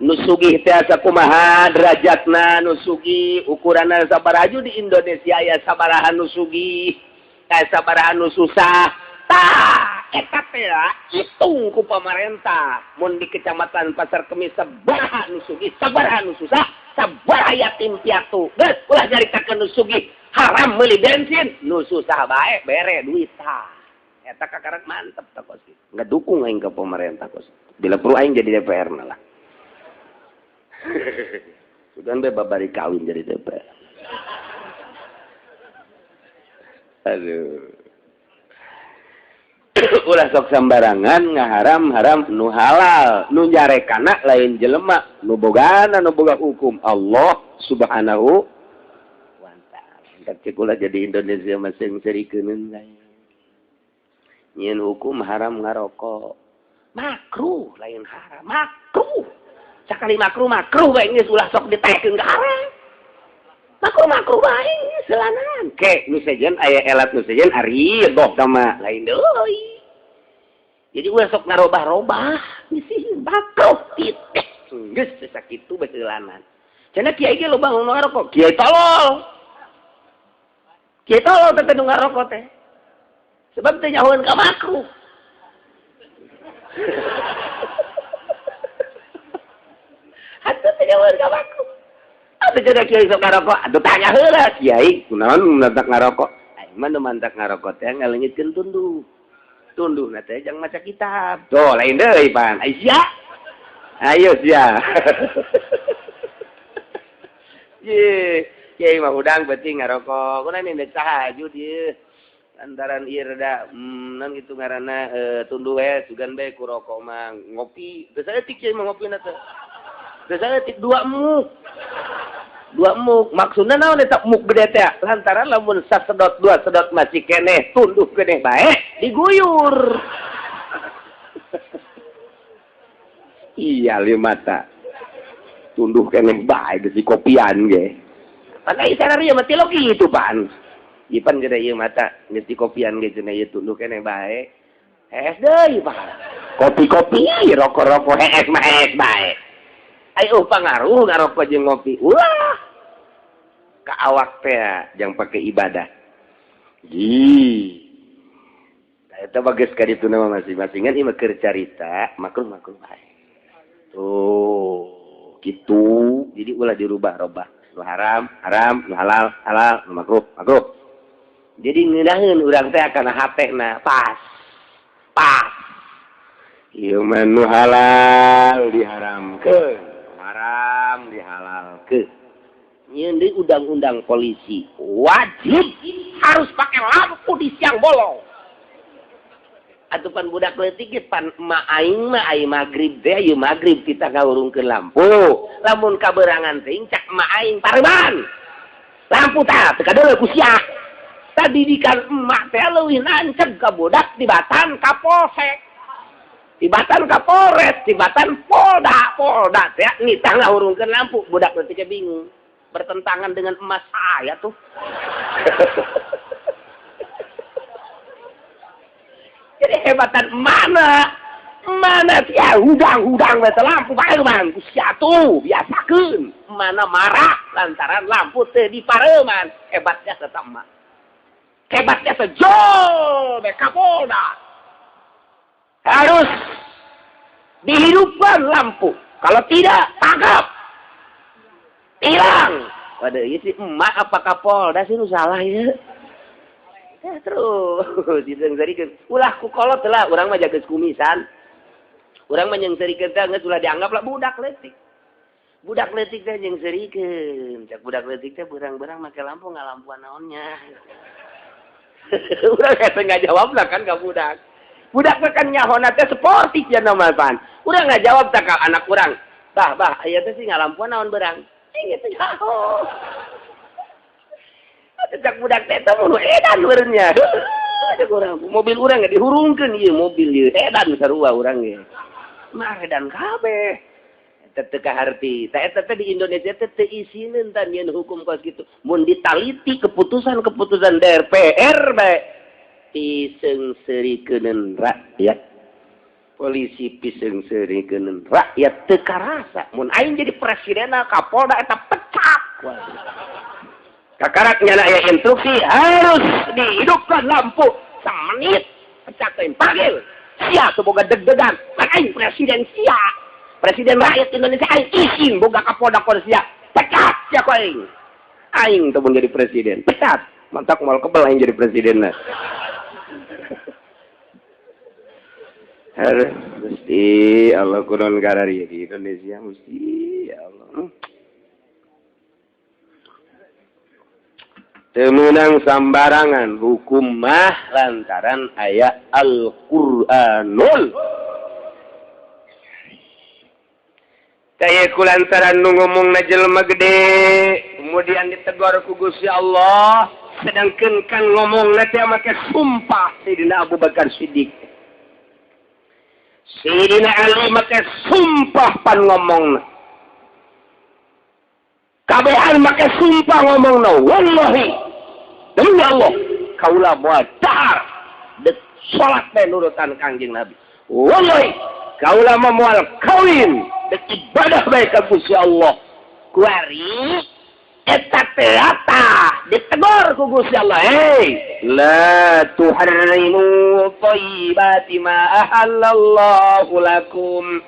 Nu sugih teh sakumaha derajatna nu sugih, ukuranna sabaraha di Indonesia aya sabaraha nu sugih, aya sabaraha nu susah. Tah, eta teh hitung ku pamarentah. Mun di kecamatan Pasar Kemis sabaraha nu sugih, sabaraha nu susah, sabaraha yatim piatu. Geus ulah nyaritakeun nu sugih haram meuli bensin, nu susah bae bere duit tah. Eta kakarak mantep tah kos. Ngadukung aing ka pemerintah kos. Bila perlu aing jadi DPR na lah. Sugan be babari kawin jadi DPR. Aduh. Ulah sok sambarangan ngaharam-haram nu halal, nu nyarekana lain jelema, nu bogana nu boga hukum Allah Subhanahu wa ta'ala. Cek ulah jadi Indonesia masing serikeun lain. Nyieun hukum haram ngarokok. Makruh lain haram, makruh. Sakali makruh makruh bae geus ulah sok ditaekeun ka haram. Makruh makruh bae selanan. Ke nu sejen aya elat nu sejen ari doh mah lain deui. Jadi ulah sok ngarobah-robah bisi makruh titik. Geus sakitu bae selanan. Cenah kiai ge loba nu ngarokok, kiai tolol. Kiai tolol teh nu ngarokok teh. Sebab teh nyahoeun ka makruh. Atuh teh nyahoeun ka makruh. Atuh cenah kiai sok ngarokok, atuh tanya heula kiai kunaon mantak ngarokok. Aing mah nu mantak ngarokok teh ngaleungitkeun tunduh. Tunduh na teh jang maca kitab. Tuh lain deui pan. Ai sia. Ayo sia. Ye, kiai mah hudang penting ngarokok. Kunaon ini tahajud ieu. Lantaran ieu rada non kitu ngaranna tunduh we sugan bae ku rokok mah ngopi. Teu saeutik kiai mah ngopina teh. Teu saeutik dua muk. Dua muk maksudna naon eta muk gede teh? Lantaran lamun sasedot dua sedot masih keneh tunduh keneh bae diguyur. Iya limata. Tunduh keneh bae geus dikopian ge. Pan ai sararea mah tilok kitu pan. Ipan gede ieu mata geus dikopian ge cenah ieu tunduh keneh bae. Hees deui pan. Kopi-kopi rokok-rokok hees mah hees bae. Ayo pangaruh ngarokok jeung ngopi. Ulah. Ka awak teh jang pake ibadah. Ih. Eta bagus ka ditu mah masing-masingan ieu mah keur carita makruh-makruh bae. Tuh, gitu. Jadi ulah dirubah-robah. Nu haram, haram, nu halal, halal, nu makruh, makruh. Jadi ngeunaheun urang teh kana hatena pas. Pas. Ieu mah nu halal diharamkeun. Haram dihalalkeun. Nyieun deui undang-undang polisi wajib harus pakai lampu di siang bolong. Atuh pan budak leutik ge pan emak aing mah ai magrib teh ieu magrib kita ngahurungkeun lampu. Lamun kaberangan teh cak emak aing pareman. Lampu tah teu kadeuleu ku sia. Tadidikan emak teh leuwih nancep ka budak tibatan ka polsek. Tibatan ka Polres, tibatan Polda, Polda teh nitah ngahurungkeun lampu, budak leutik bingung. Bertentangan dengan emas saya tuh. Jadi hebatan mana? Mana sia hudang-hudang bete lampu pareman ku sia tuh biasakeun. Mana marah lantaran lampu teu dipareman. Hebatnya tetap emak. Hebatnya sejol be ka Polda. Harus dihidupkan lampu. Kalau tidak, tangkap. Hilang. Waduh, ieu si emak apa Kapolda sih nu salah ieu? Ya terus diseungseurikeun. Ulah ku kolot lah, urang mah jaga kumisan. Urang mah nyeungseurikeun teh geus ulah dianggap lah budak leutik. Budak leutik teh nyeungseurikeun. Cak budak leutik teh berang-berang make lampu ngalampuan naonnya. Urang hese ngajawab lah kan ka budak. Budak mah kan nyahona teh sportif ya nama pan. Urang ngajawab tak ka anak urang. Bah, bah, aya teh sih ngalampuan naon berang. Ieu teh nyaho. Cek budak teh teh mun edan meureunnya. Cek urang, mobil urang ge dihurungkeun ieu mobil ieu. Edan sarua urang ge. Mah edan kabeh. Eta teu kaharti. Tah eta teh di Indonesia teh teu isineun tah nyieun hukum kos kitu. Mun ditaliti keputusan-keputusan DPR bae piseungseurikeun rakyat. Polisi piseungseurikeun rakyat teu karasa. Mun aing jadi presiden Kapolda eta pecat. Kakarak nyana aya instruksi harus dihidupkan lampu semenit pecat aing panggil. Sia teu boga deg-degan. Aing presiden sia. Presiden rakyat Indonesia aing izin boga Kapolda sia. Pecat sia ku aing. Aing teu mun jadi presiden. Pecat. Mantak moal kebel aing jadi presiden nah. Harus mesti Allah kunon karari di Indonesia mesti ya Allah. Teu meunang sambarangan hukum mah lantaran aya Al-Qur'anul. Kaya ku lantaran nu ngomongna jelema gede kemudian ditegor ku Gusti Allah, sedangkeun kan ngomongna teh make sumpah Sayyidina Abu Bakar Siddiq. Sayyidina Ali make sumpah pan ngomongna. Kabehan make sumpah ngomongna, wallahi demi Allah kaula moal dahar dek salat teh nurutan Kangjeng Nabi. Wallahi kaula mah moal kawin dek ibadah bae ka Gusti Allah. Kuari eta teh tah ditegor ku Gusti Allah, hei la tuharrimu thayyibati ma ahallallahu lakum.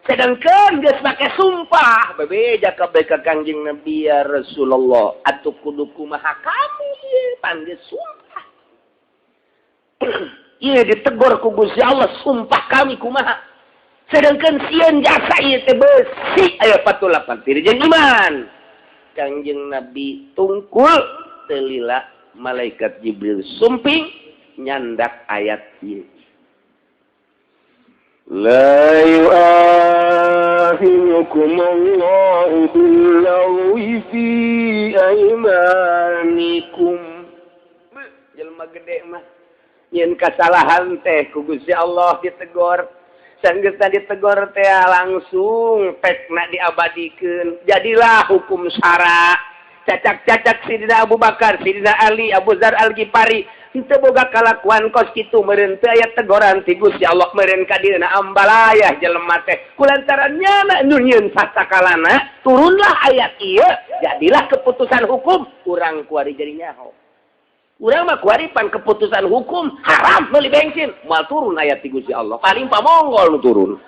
Sedangkan geus make sumpah bebeja kabeh ka Kangjeng Nabi ya Rasulullah atuh kudu kumaha kami ieu pan geus sumpah. Ieu ditegor ku Gusti Allah sumpah kami kumaha. Sedangkan sieun jasa ieu teh beusi aya 48 jeung iman. Kangjeng Nabi tungkul telila malaikat Jibril sumping nyandak ayat ieu. La yu'akhidukum Allahu bil-lagwi fi aymanikum. Jelema gede mah nyeun kasalahan teh ku Gusti Allah ditegor. Sanggeusna ditegor teh langsung pekna diabadikeun. Jadilah hukum syara. Cacak-cacak Sidina Abu Bakar, Sidina Ali, Abu Dzar Al-Ghifari henteu boga kalakuan kos kitu meureun teu aya tegoran ti Gusti Allah meureun ka dieuna ambalayah jelema teh. Kulantaran nyana nu nyieun sasakalana turunlah ayat ieu jadilah keputusan hukum urang kuari jadi nyaho. Urang mah kuari pan keputusan hukum haram meuli bensin moal turun ayat ti Gusti Allah paling pamonggol nu turun.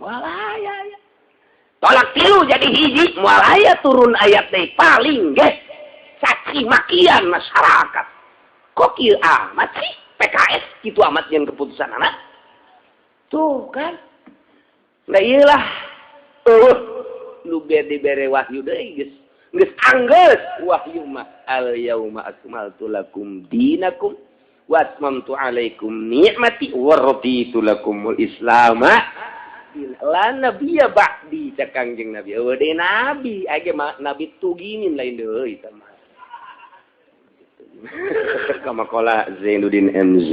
Moal aya ya. Tolak tilu jadi hiji moal aya turun ayat teh paling ge caci makian masyarakat. Kok kieu amat sih PKS kitu amat jeung keputusan anak. Tuh kan. Nah ieulah nu dibere wahyu deui geus. Geus anggeus wahyu mah al yauma akmaltu lakum dinakum wa atmamtu alaikum ni'mati wa raditu lakumul islam. La nabiyya ba'di cak Kangjeng Nabi. Eueuh deui nabi age mah nabi tuginin lain deui eta mah. Kama qala Zainuddin MZ.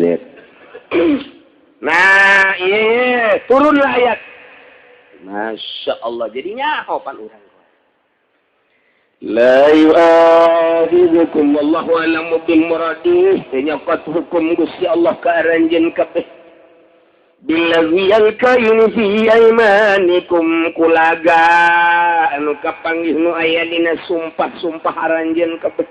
Nah, iya turunlah ayat. Masya Allah jadinya pan urang. La yu'akhidhukum wallahu a'lamu bil muradih. Nyokot hukum Gusti Allah ka aranjeun kabeh. Billazi alkayin fi aymanikum kulaga anu kapanggih nu aya dina sumpah-sumpah aranjeun kabeh.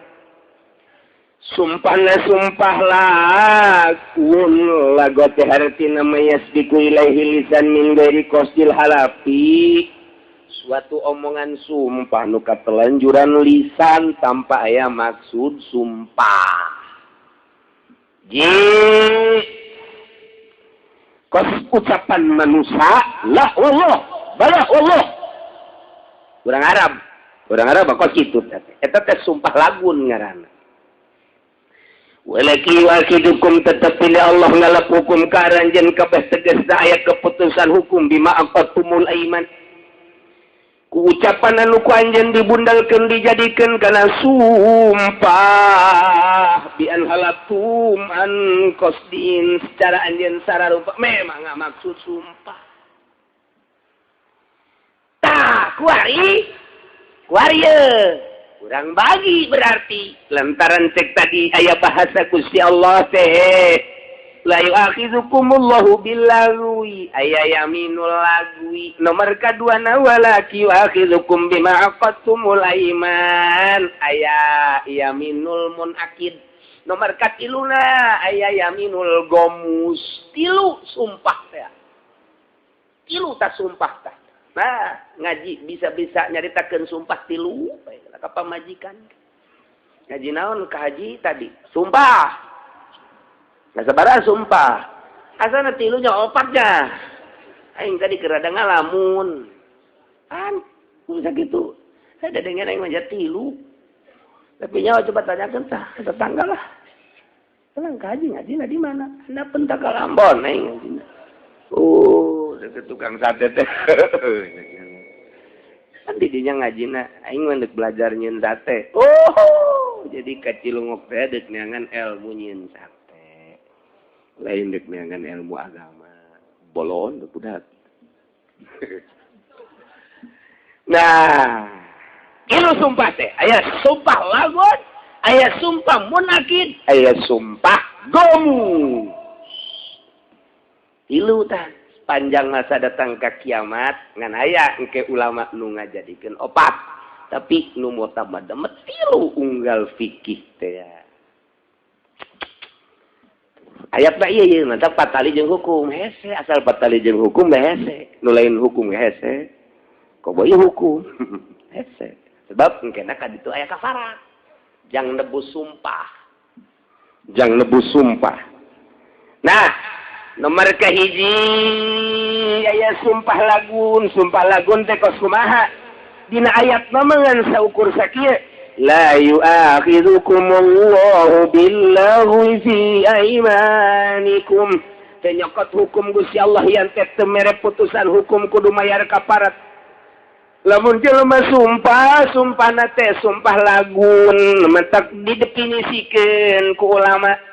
Sumpahna sumpah lakun lago teh hartina mayasbiku ilaihi lisan min ghairi qasdil halafi. Suatu omongan sumpah nu katelanjuran lisan tanpa aya maksud sumpah. Ji kos ucapan manusia la Allah bala Allah. Urang Arab kos kitu teh. Eta teh sumpah lagun ngaranna. Walaki wakidukum tetep pilih Allah ngalap hukum ka aranjeun kabeh tegasna aya keputusan hukum bima aqattumul aiman. Ku ucapan anu ku anjeun dibundalkeun dijadikeun kana sumpah bi an halatum an qasdin secara anjeun sararupa memang maksud sumpah. Tah kuari kuari kurang bagi berarti lantaran cek tadi aya bahasa Gusti Allah teh la yu'akhidzukumullahu billagwi aya yaminul lagwi nomor kadua na walaki yu'akhidzukum bima aqadtumul aiman aya yaminul munakid nomor katiluna aya yaminul gomus tilu sumpah teh tilu ta sumpah tah. Nah, ngaji bisa-bisa nyaritakeun sumpah tilu bae ka pamajikan. Ngaji naon ka haji tadi? Sumpah. Nah, sabaraha sumpah? Asana tilunya opatnya. Aing tadi keur rada ngalamun. An, bisa kitu. Saya dedengen aing mah tilu. Tapi nyawa coba tanyakeun tah tetangga lah. Tenang ka haji ngajina di mana? Anda pentak ka Ambon aing ngajina. Oh, tukang sate teh. Kan didinya ngajina, aing mah deuk belajar nyieun sate. Oh, jadi ka Cilongok teh deuk neangan ilmu nyieun sate. Lain deuk neangan ilmu agama. Bolon budak. Nah, ieu sumpah teh, aya sumpah lagon, aya sumpah munakid, aya sumpah gomu. Tilu tah panjang masa datang ke kiamat ngan aya engke ulama nu ngajadikeun opat tapi nu mutamad tilu unggal fikih teh ayat mah ieu ieu mantap patali jeung hukum hese asal patali jeung hukum mah hese nu lain hukum hese komo ieu hukum hese sebab engkena ka ditu aya kafarat jang nebus sumpah jang nebus sumpah. Nah nomor kahiji aya sumpah lagun teh kos kumaha dina ayat mah ngan saukur sakieu la yu'akhidzukumullahu billaghwi fi aimanikum teh nyokot hukum Gusti Allah yang teh teu mere putusan hukum kudu mayar kaparat lamun jelema sumpah sumpahna teh sumpah lagun mentak didefinisikeun ku ulama.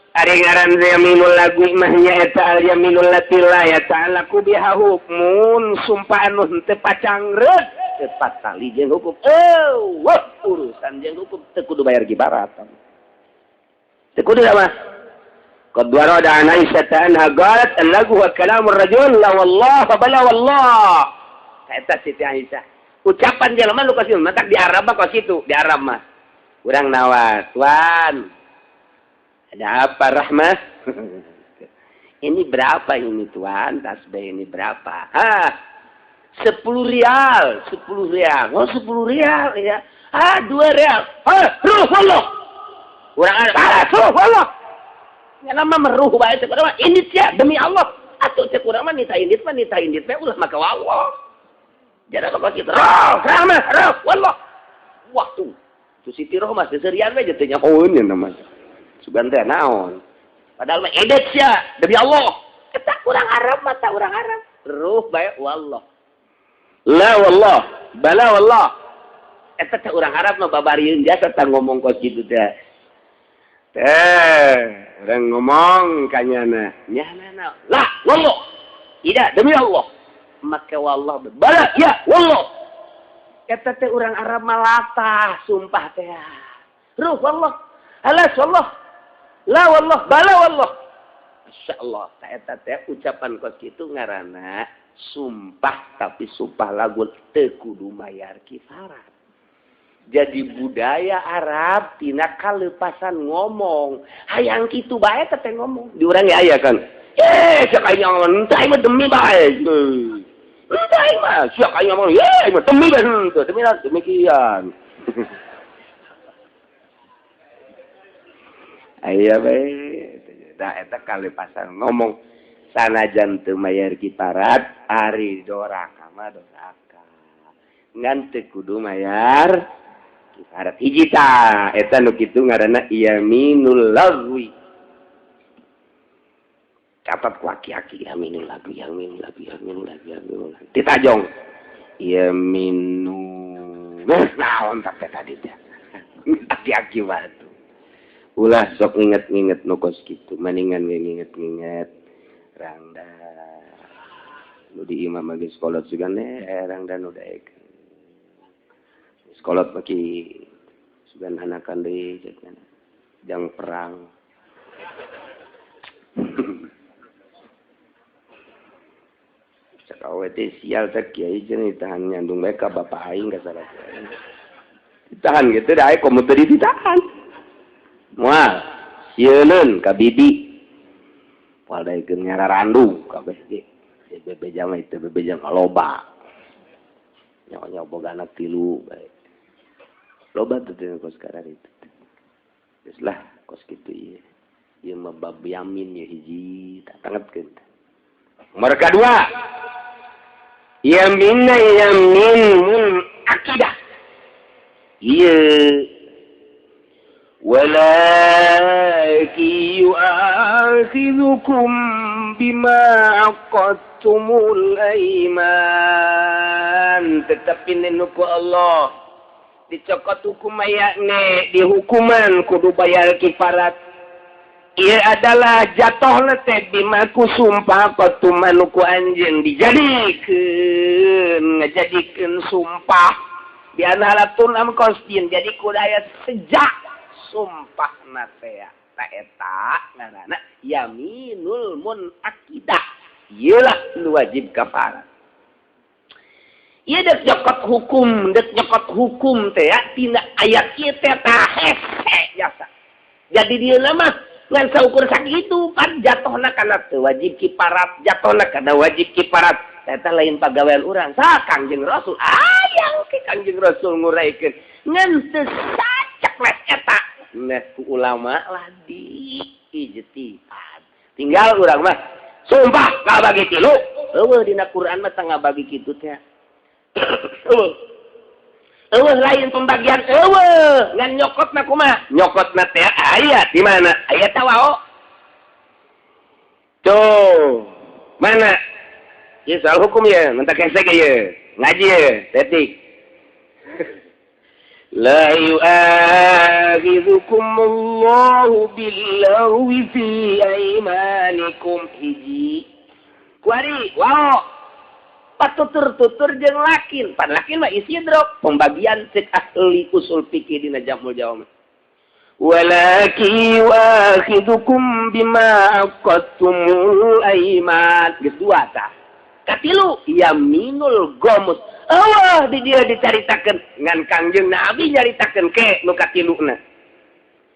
Ari ngaran yaminul lagu mah nyaeta al yaminul lati la yata'allaqu biha hukmun sumpah anu henteu pacangreut teu patali jeung hukum. Eueuh urusan jeung hukum teu kudu bayar kibarat. Teu kudu mah. Qad warada an Aisyah anha qalat al-lagu wa kalamur rajul la wallah fa bala wallah. Eta Siti Aisyah. Ucapan jelema nu kos matak di Arab mah kos kitu, di Arab mah. Urang nawas, tuan. Ada apa Rahmah? Ini berapa ini tuan? Tasbih ini berapa? Hah? 10 rial, 10 rial. Oh, 10 rial ya. Ah, 2 rial. Ah, ruh Allah. Urang Arab, ah, ruh Allah. Ya lama meruh bae teh urang ini sia demi Allah. Atuh cek urang mah nita indit mah nita indit teh ulah maka Allah. Jadi kok kitu. Ruh, Rahmah, ruh Allah. Waktu. Tu Siti Rohmah seserian we teh nyahoeun namanya. Sugan teh naon padahal mah edet sia demi Allah eta urang Arab mah ta urang Arab ruh bae wallah la wallah bala wallah eta teh urang Arab mah babarieun jasa tah ngomong kos kitu teh teh urang ngomong ka nyana nyana la wallah tidak demi Allah make wallah bala ya wallah eta teh urang Arab mah latah sumpah teh ruh wallah alas wallah la wallah bala wallah. Masya Allah eta teh ucapan kos kitu ngaranna sumpah tapi sumpah lagu teu kudu mayar kifarat. Jadi budaya Arab tina kalepasan ngomong hayang kitu bae teh ngomong di urang ge aya kan siak aing ngomong henteu aing mah demi bae henteu aing mah siak aing ngomong ye aing mah demi bae henteu demi demikian. Aya bae da eta kalepasan ngomong sanajan teu mayar kiparat ari doraka mah doraka ngan teu kudu mayar Kifarat hiji tah eta nu kitu ngaranna yaminul lagwi. Catat ku aki-aki yaminul lagwi, yaminul lagwi, yaminul lagwi, yaminul lagwi. Ditajong. Yaminu. Naon teh tadi teh. Aki-aki batu. Ulah sok nginget-nginget nu kos kitu, maningan we nginget-nginget rangda. Nu di imam geus kolot sugan rangda nu daek. Sekolot maki sugan hanakan deui cenah. Jang perang. Cak awe teh sial teh kiai cenah ditahan nyandung bae ka bapak aing ka salah. Ditahan gitu da aya komo teu ditahan. Moal sieuneun ka bibi. Moal daekeun nyararandu kabeh ge. Bebeja mah itu bebeja mah loba. Nyawa-nyawa boga anak tilu bae. Loba tuh teh kos karar itu. Geus lah kos kitu ieu. Ieu mah bab yamin ye hiji tak tangetkeun. Nomor kadua. Yaminna yamin mun akidah. Ieu walakin yu'akhidhukum bima aqadtumul aiman. Tetapi nenuku Allah dicokot hukum ayakne dihukuman kudu bayar kifarat. Ia adalah jatuh teh bima ku sumpah qatumanuku anjeun dijadikeun ngajadikeun sumpah di analatun am qasdin jadi kudaya sejak sumpah natea ta eta ngaranna yaminul munaqidah ieu lah nu wajib kafarat. Ieu dek nyokot hukum teh ya tina ayat ieu teh tah hese jasa. Jadi dia mah ngan saukur sakitu pan jatohna kana teu wajib kiparat, jatohna kana wajib kiparat. Eta lain pagawean urang sa Kangjeng Rasul. Ayang ke Kangjeng Rasul nguraikeun ngan teu sacekles eta. Nah ku ulama lah di ijtihad. Tinggal urang mah sumpah ngabagi tilu. Eueuh dina Quran mah teu ngabagi kitu teh. Eueuh. Eueuh lain pembagian eueuh ngan nyokotna kumaha? Nyokotna teh ayat di mana? Ayat tawao. Tuh, mana? Ieu soal hukum ya, mentak hese ge ieu. Ngaji ye, detik. La yu'akhidhukum Allahu billaghwi fi aymanikum hiji. Kuari, wow. Patutur-tutur jeung lakin. Pan lakin mah isidrok pembagian cek ahli usul fikih dina Jamul Jawami. Walakin yu'akhidhukum bima aqadtumul ayman. Geus dua tah. Katilu yaminul gomus. Allah di dia dicaritakeun ngan Kangjeng Nabi nyaritakeun ke nu katiluna.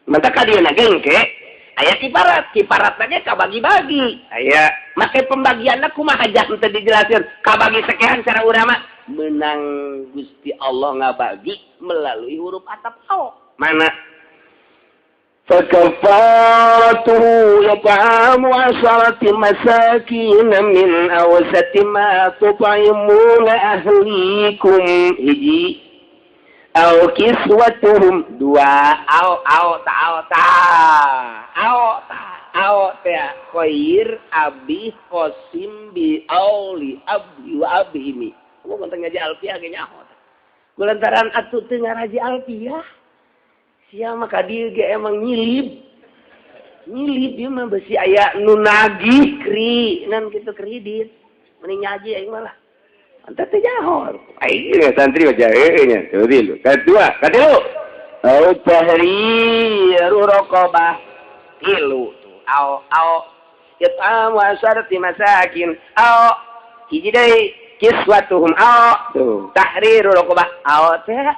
Mantap ka dieu ge ke aya kiparat, kiparatna ge kabagi-bagi. Aya make pembagianna kumaha jangan teu dijelaskeun, kabagi sekian cara urang mah menang Gusti Allah ngabagi melalui huruf atap ao. Mana? فكفارته إطعام 10 مساكين من أوسط ما تطعمون أهليكم hiji أو كسوتهم dua au au ta au ta au ta au ta khair abi qasim bi auli abi wa abhimi. Kamu konten ngaji alfiah ge nyaho. Kulantaran atuh teu ngaraji alfiah. Sia mah ka dieu ge emang nyilib. Nyilib ieu mah besi aya nu nagih kri nan kitu kredit. Mending ngaji aing mah lah. Anta teh nyaho. Aing ge santri mah jae nya. Tuh tilu. Kadua, katilu. Au tahriru raqabah. Tilu tuh. Au au it'amu asharati masakin. Au hiji deui kiswatuhum au tuh tahriru raqabah. Au teh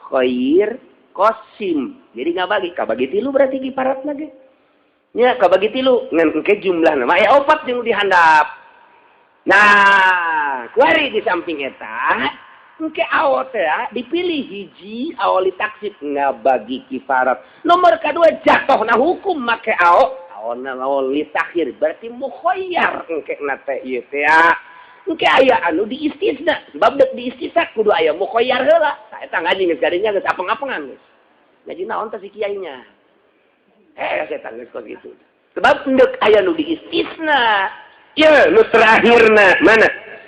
khair kosim. Jadi ngabagi, kabagi tilu berarti kiparat lagi. Nya kabagi tilu ngan engke jumlahna mah aya opat jeung dihandap. Nah, kuari di samping eta engke awo teh dipilih hiji awali taksib ngabagi kifarat. Nomor kadua jatuhna hukum make awo, awona awali takhir berarti mukhayyar engke na teh ieu teh. Engke aya anu diistisna, sebab deuk diistisna kudu aya mukhayyar heula. Tah eta ngaji geus gadinya geus apeng-apengan geus. Ngaji naon teh si kiainya? Setan geus kos kitu. Sebab deuk aya nu diistisna. Ye, nu terakhirna mana?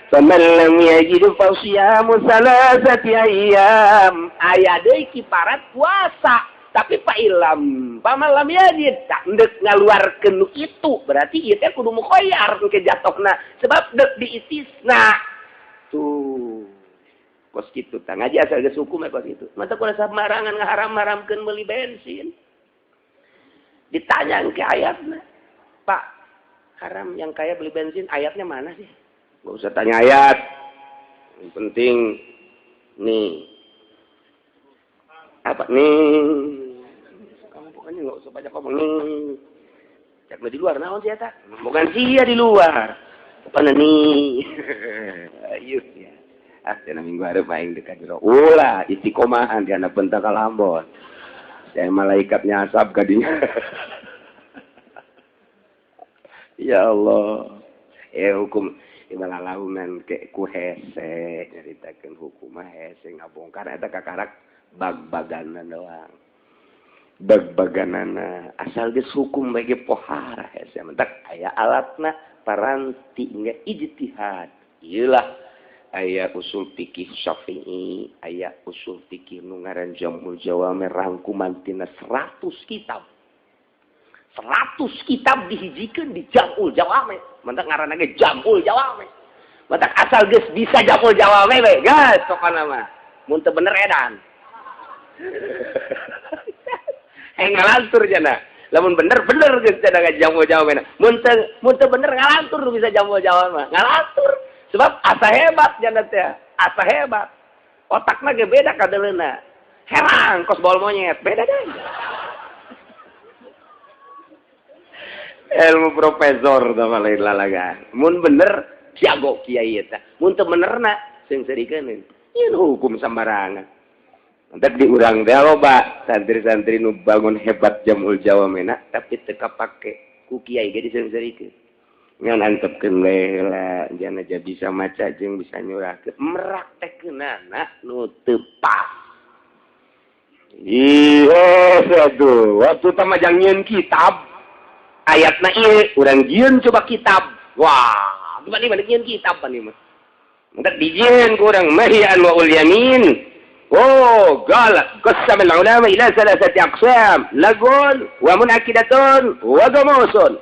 Faman lam yajid fa siyamu salasati ayyam. Aya deui kiparat puasa, tapi fa ilam faman lam yajid tak deuk ngaluarkeun nu itu, berarti ieu teh kudu mukhayyar engke jatohna sebab deuk diistisna. Tuh. Kos kitu tah ngaji asal geus hukum kos kitu. Mata kudu samarangan ngaharam-haramkeun meuli bensin. Ditanya engke ayatna. Pak, haram yang kaya beli bensin ayatnya mana sih? Gak usah tanya ayat. Yang penting nih. Apa nih? Kamu pokoknya gak usah banyak ngomong nih. Cek di luar naon sih eta? Bukan sia di luar. Pokoknya nih. Ayo ya. Ah, cenah minggu hareup aing dekat jero. Ulah istiqomahan di anak pentakal Ambon. Saya malaikatnya asap kadinya. Ya Allah. Hukum ibalalaunan ke ku hese nyaritakeun hukum mah hese ngabongkar eta kakarak bag-baganan doang. Bag-baganana asal geus hukum bae ge pohara hese mentak aya alatna paranti nya ijtihad. Ieu lah aya usul fikih Syafi'i, aya usul fikih nu ngaran Jamul Jawami rangkuman tina 100 kitab. 100 kitab dihijikeun di Jamul Jawami. Mentak ngaranna ge Jamul Jawami. Mentak asal geus bisa Jamul Jawami we, geus pokona mah. Mun teu bener edan. Ngalantur jana. Lamun bener bener geus cenah Jamul Jawami. Mun teu bener ngalantur bisa Jamul Jawami mah. Ngalantur. Sebab asa hebat jana teh. Asa hebat. Otakna ge beda kadeleuna. Herang kos bol monyet, beda deui. Ilmu profesor sama lain lalagan. Mun bener jago kiai eta. Mun teu benerna seungseurikeun. Ieu hukum sembarangan. Entek di urang teh loba santri-santri nu bangun hebat Jamul Jawamena tapi teu kapake ku kiai ge diseungseurikeun. Ngan antepkeun we heula jana aja bisa maca jeung bisa nyurahkeun. Meraktekeunana nu teu pas. Ih, aduh, waktu tamajang nyieun kitab ayatna ieu urang jieun coba kitab. Wah, gimana nih nyieun kitab pan ieu mah. Mentak dijieun ku urang mahi anwaul yamin. Oh, qala qasama al-ulama ila salasati aqsam, lagun wa munakidatun wa gamusun.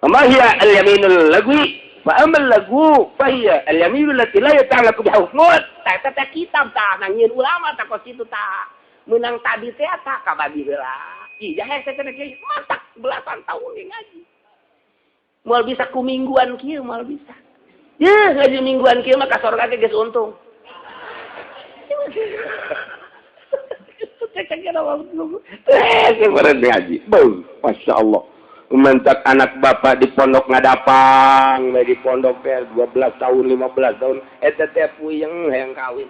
Ma hiya al-yaminul lagwi? Fa amma al-lagu fa hiya al-yaminul lati la yata'allaqu bi hukmun. Ta ta kitab ta nyieun ulama ta kos kitu ta. Meunang tadi teh ta kabagi heula. Ih, jahe teh kiai matak belasan tahun ge ngaji. Moal bisa ku mingguan kieu moal bisa. Yeuh ngaji mingguan kieu mah ka sorga ge geus untung. Ngaji. Beuh, Masya Allah. Mentak anak bapak di pondok ngadapang, di pondok teh 12 tahun, 15 tahun, eta teh puyeng hayang kawin.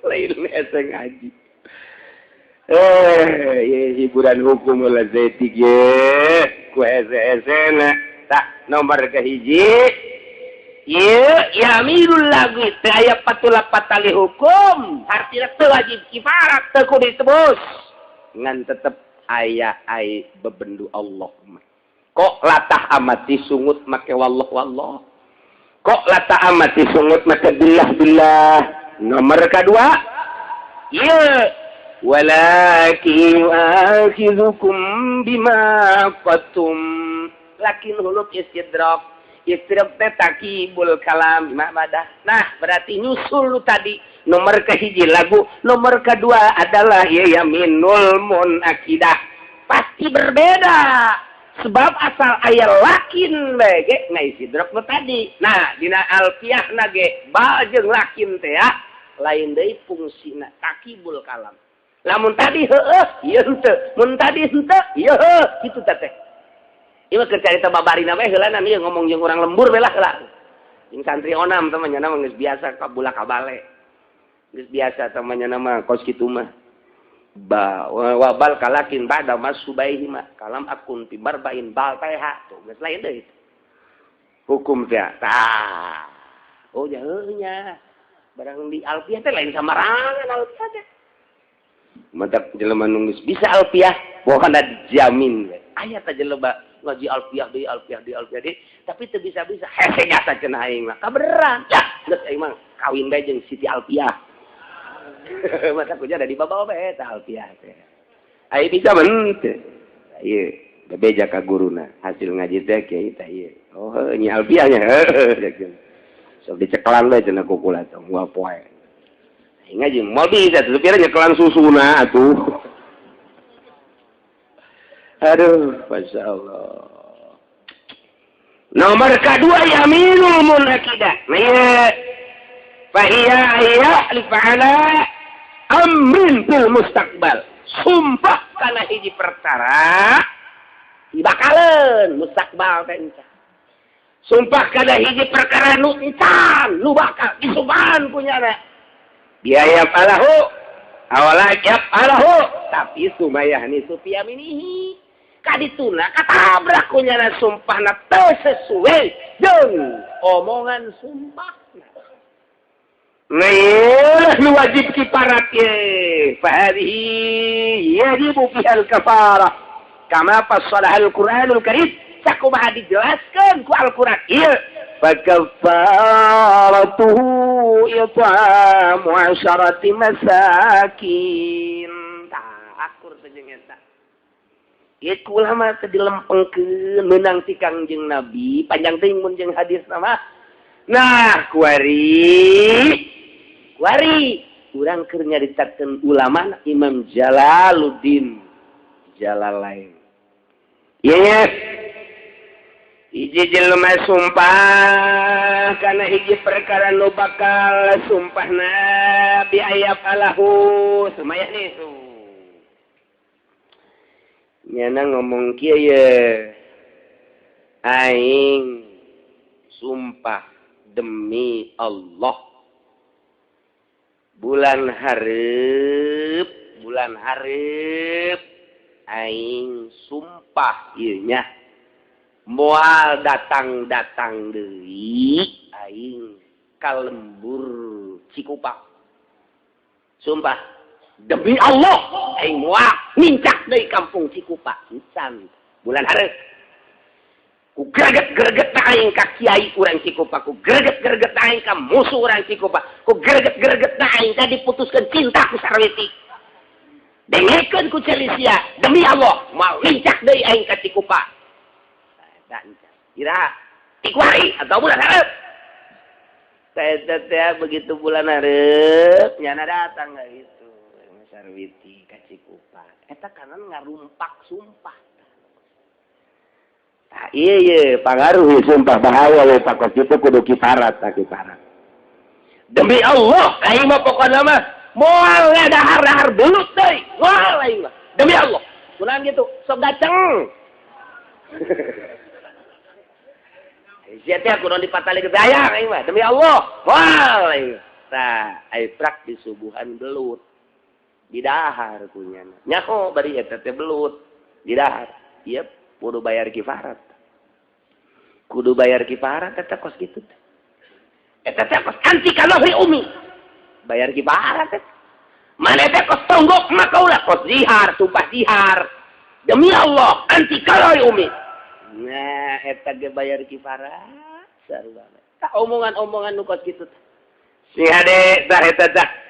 Lain hese ngaji. Hiburan hukum lah zetik ye, ku hese-hesena. Tak nomor kehiji. Ye, yaminul lagwi teu aya patula patali hukum, artina teu wajib kifarat, teu kudu ditebus. Ngan tetep aya ai bebendu Allah mah. Kok latah amat disungut make wallah wallah. Kok latah amat disungut make billah billah. Nomor kedua, ye walakin yu'akhidhukum bima qatum. Lakin huluk istidrak. Istidrak teh takibul kalam mabadah. Nah, berarti nyusul lu tadi nomor kehiji lagu, nomor kedua adalah ya yaminul munakidah. Pasti berbeda. Sebab asal aya lakin bae ge ngaistidrak nu tadi. Nah, dina alfiahna ge bal jeung lakin teh ya lain deui fungsina takibul kalam. Lamun tadi heueuh, ieu henteu. Mun tadi henteu, ieu heuh, kitu teh teh. Ieu mah keur carita babarina we heula ieu ngomong jeung urang lembur we lah heula. Jeung santri onam teh mah nya mah geus biasa kabula kabale. Geus biasa teh mah nya mah kos kitu mah. Ba wabal kalakin ba'da masubaihi ma kalam akun fi barbain bal teh tuh geus lain deui. Hukum teh tah. Oh nya barang di alfiah teh lain samarangan alfiah teh. Mantap jelema nu geus bisa alfiah, pokona dijamin we. Aya teh jelema ngaji alfiah deui alfiah deui alfiah deui, tapi teu bisa-bisa hese nyata cenah aing mah. Kabeneran. Yah, geus aing mah kawin bae jeung Siti Alfiah. Masa kuja ada di bawa bae eta alfiah teh. Ai bisa men teu. Ieu bebeja ka guruna, hasil ngaji teh kiai teh ieu. Oh, nya alfiahnya. Heuh. Sok dicekelan bae cenah ku kula teh moal poe. Aing ngaji moal bisa tuh pira nyekelan susuna atuh. Aduh, masyaallah. Nomor kedua yaminul munakidah. Nah, fa iya ya fa'ala amrin fil mustaqbal. Sumpah kana hiji perkara dibakaleun mustaqbal teh encan. Sumpah kana hiji perkara nu encan, nu bakal disumpahan kunyana. Biaya falahu awala yaf'alahu tapi sumayahni sufiyaminihi. Kadituna katabrak kunyana sumpahna teu sesuai jeung omongan sumpahna. Nah, nu wajib kiparat ye. Fa hadhihi yajibu fiha al-kafarah. Kama fassalaha al-Qur'anul Karim. Sakumaha dijelaskeun ku Al-Qur'an ieu. Fa kafaratuhu it'amu 10 masakin. Tah akur teh jeung eta. Ieu ku ulama teh dilempengkeun meunang ti Kangjeng Nabi, panjang teuing mun jeung hadis mah. Nah, kuari kuari urang keur nyaritakeun ulama Imam Jalaluddin Jalalain. Ieu hiji jelema sumpah kana hiji perkara nu bakal sumpahna bi ayat alahu sumayah nih su. Nyana ngomong kieu ye. Aing sumpah demi Allah. Bulan hareup aing sumpah ieu nya. Moal datang-datang deui aing ka lembur Cikupa. Sumpah demi Allah aing moal nincak deui kampung Cikupa encan bulan hareup. Ku greget-greget aing ka kiai urang Cikupa, ku greget-greget aing ka musuh urang Cikupa, ku greget-greget aing ka diputuskeun cinta ku Sarwiti. Dengekeun ku Celisia, demi Allah moal nincak deui aing ka Cikupa. Ira tikuari atau bulan hareup. Teh begitu bulan hareup nyana datang enggak gitu. Sarwiti ka Cikupa. Eta kanan ngarumpak sumpah. Tah ieu ye pangaruh sumpah bahaya we pakos kitu kudu kifarat tah kifarat. Demi Allah aing mah pokona mah moal ngadahar-dahar belut deui. Moal aing mah. Demi Allah. Kunaon kitu? Sok gaceng. Sia teh kudu dipatali ke dayang aing mah demi Allah. Moal aing. Tah ai prak disuguhan belut. Didahar kunyana. Nyaho bari eta teh belut didahar. Ieu kudu bayar kifarat. Kudu bayar kifarat eta kos kitu teh. Eta teh kos anti kalohi umi. Bayar kifarat teh. Mana teh kos tonggok mah kaula kos zihar, sumpah zihar. Demi Allah anti kalohi umi. Nah, eta ge bayar kifarat sarua. Tah omongan-omongan nu kos kitu teh. Si hade tah eta tah.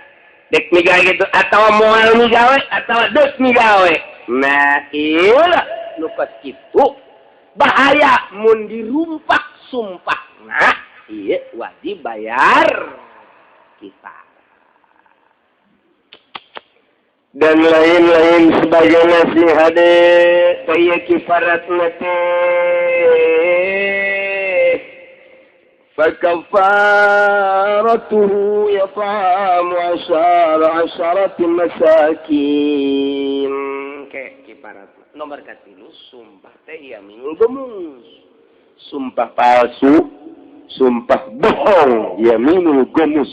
Dek migawe gitu atawa moal migawe atawa deuk migawe. Nah, ieu lah nu kos kitu bahaya mun dirumpak sumpah. Nah, ieu wajib bayar kifarat. Dan lain-lain sebagai nasihat kaya kifarat nate fakafaratuhu yat'amu 10 masakin. Ke kifarat nomor katilu sumpah teh yaminul gomus. Sumpah palsu, sumpah bohong, yaminul gomus.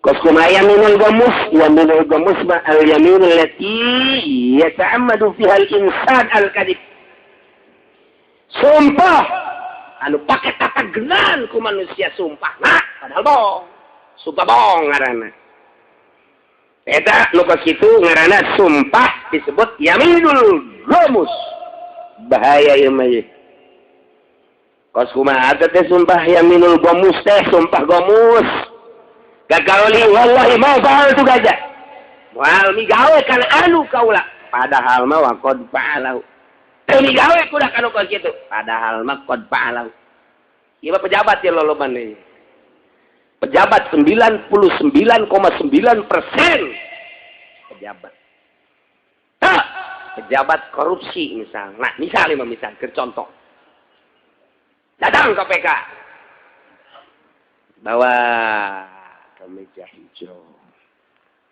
Kos kumaha yaminul gomus? Yaminul gomus ma al yaminul lati yata'ammadu fiha al insan al kadhib. Sumpah Anu pake tatagenan ku manusia sumpah nah padahal bohong. Sumpah bohong ngaranna. Eta nu kos kitu ngaranna sumpah disebut yaminul ghamus. Bahaya ieu mah ye. Kos kumaha teh sumpah yaminul ghamus teh sumpah ghamus. Gagaoli wallahi ma fa'altu gajah. Moal migawe kana anu kaula. Padahal mah wa qad fa'alahu. Teu migawe kuda kanu kos kitu. Padahal mah qad fa'alahu. Ieu mah pejabat ye loloban ieu. Pejabat 99,9% pejabat. Nah, pejabat korupsi misal. Nah, misalnya misal ke contoh. Datang KPK. Bawa ke meja hijau.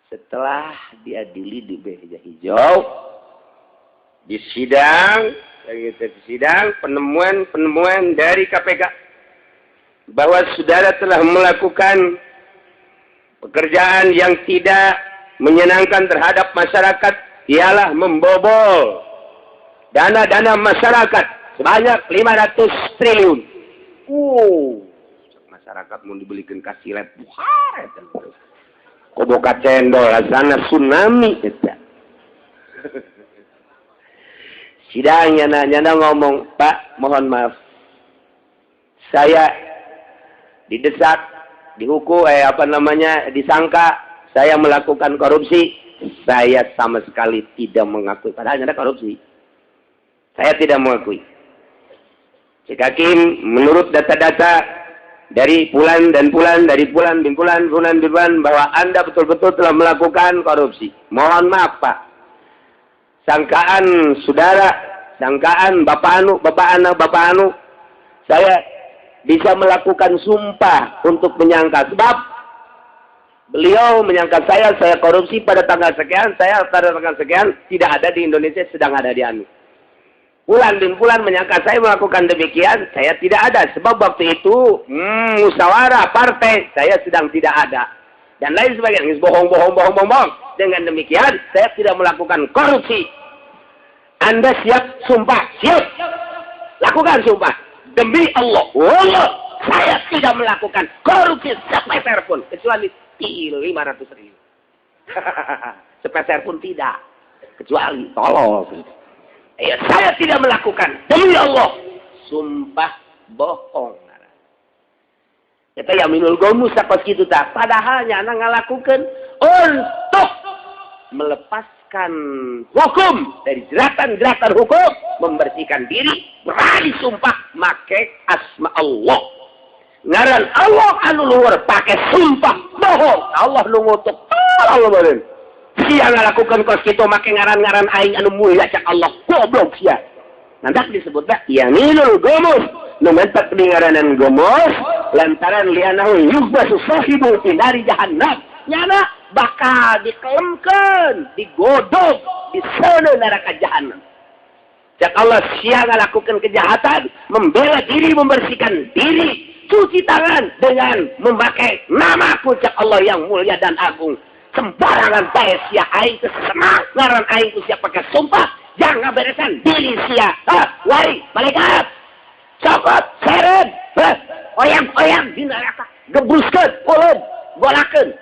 Setelah diadili di meja hijau, di sidang, di sidang penemuan-penemuan dari KPK bahwa saudara telah melakukan pekerjaan yang tidak menyenangkan terhadap masyarakat, ialah membobol dana-dana masyarakat sebanyak 500 triliun. Masyarakat mau dibelikan kasih lep, koboka cendol, sana tsunami. Sidangnya nyana ngomong, Pak, mohon maaf, saya didesak, dihukum, disangka saya melakukan korupsi. Saya sama sekali tidak mengakui. Padahal ada korupsi. Saya tidak mengakui. Cik hakim, menurut data-data dari bulan dan bulan, dari bulan bin bulan, bulan bin bulan, bahwa Anda betul-betul telah melakukan korupsi. Mohon maaf, Pak. Sangkaan saudara, sangkaan bapak anu, bapak anu, bapak anu, saya bisa melakukan sumpah untuk menyangka. Sebab beliau menyangka saya korupsi pada tanggal sekian, saya pada tanggal sekian, tidak ada di Indonesia, sedang ada di anu. Bulan bin bulan menyangka saya melakukan demikian, saya tidak ada. Sebab waktu itu, musyawarah partai, saya sedang tidak ada. Dan lain sebagainya. Bohong, bohong, bohong, bohong, bohong. Dengan demikian, saya tidak melakukan korupsi. Anda siap sumpah? Siap. Lakukan sumpah. Demi Allah, Allah, saya tidak melakukan korupsi sepeser pun. Kecuali 500 ribu. Sepeser pun tidak. Kecuali tolong. Ya, saya tidak melakukan. Demi Allah. Sumpah bohong. Kita yaminul ghamus sakos kitu tah. Padahal nyana ngalakukeun untuk melepaskan hukum dari jeratan-jeratan hukum, membersihkan diri, berani sumpah make asma Allah. Ngaran Allah anu luhur pakai sumpah bohong. Allah nu ngutuk. Allah beureun. Sia ngalakukeun kos kitu make ngaran-ngaran aing anu mulia cak Allah. Goblok sia. Nanti disebutna yaminul ghamus. Nu mentak di ngaranan ghamus lantaran lianahu yughbasu sahibu fi nari jahannam. Nyana bakal dikelemkeun, digodog di sana neraka jahanam. Cak Allah sia ngalakukan kejahatan, membela diri, membersihkan diri, cuci tangan dengan memakai namaku cak Allah yang mulia dan agung. Sembarangan bae sia aing teu senang ngaran aing ku sia pakai sumpah, jangan beresan diri sia. Ha, wari malaikat. Cokot, seret, oyang-oyang di neraka, gebruskeun, uleun, golakeun.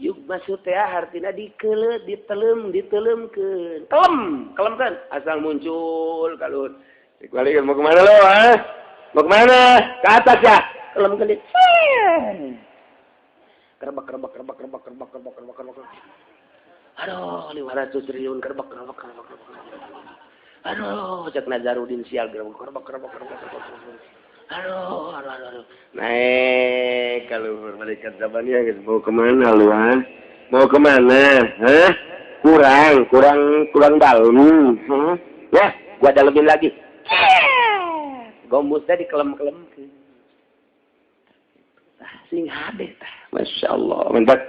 Yuk masuk teh artinya dikelet, ditelem, ditelemkeun. Kelem, kelemkeun asal muncul kalau balik mau kemana lo, ha? Mau kemana? Ke atas ya. Kelemkeun di. Kerebak, kerebak, kerebak, kerebak, kerebak, kerebak, kerebak, kerebak. Aduh, 500 triliun kerebak, kerebak, kerebak, kerebak. Aduh, cek Nazarudin sial kerebak, kerebak, kerebak, kerebak, kerebak. Aduh, aduh, aduh, aduh. Naik kalau malaikat zabaniyah guys, mau kemana lu, ha? Mau kemana? Hah? Kurang, kurang, kurang dalam. Huh? Ya, gua dalemin lagi. Gomusnya dikelem-kelem. Sing hade tah. Masya Allah. Mantap.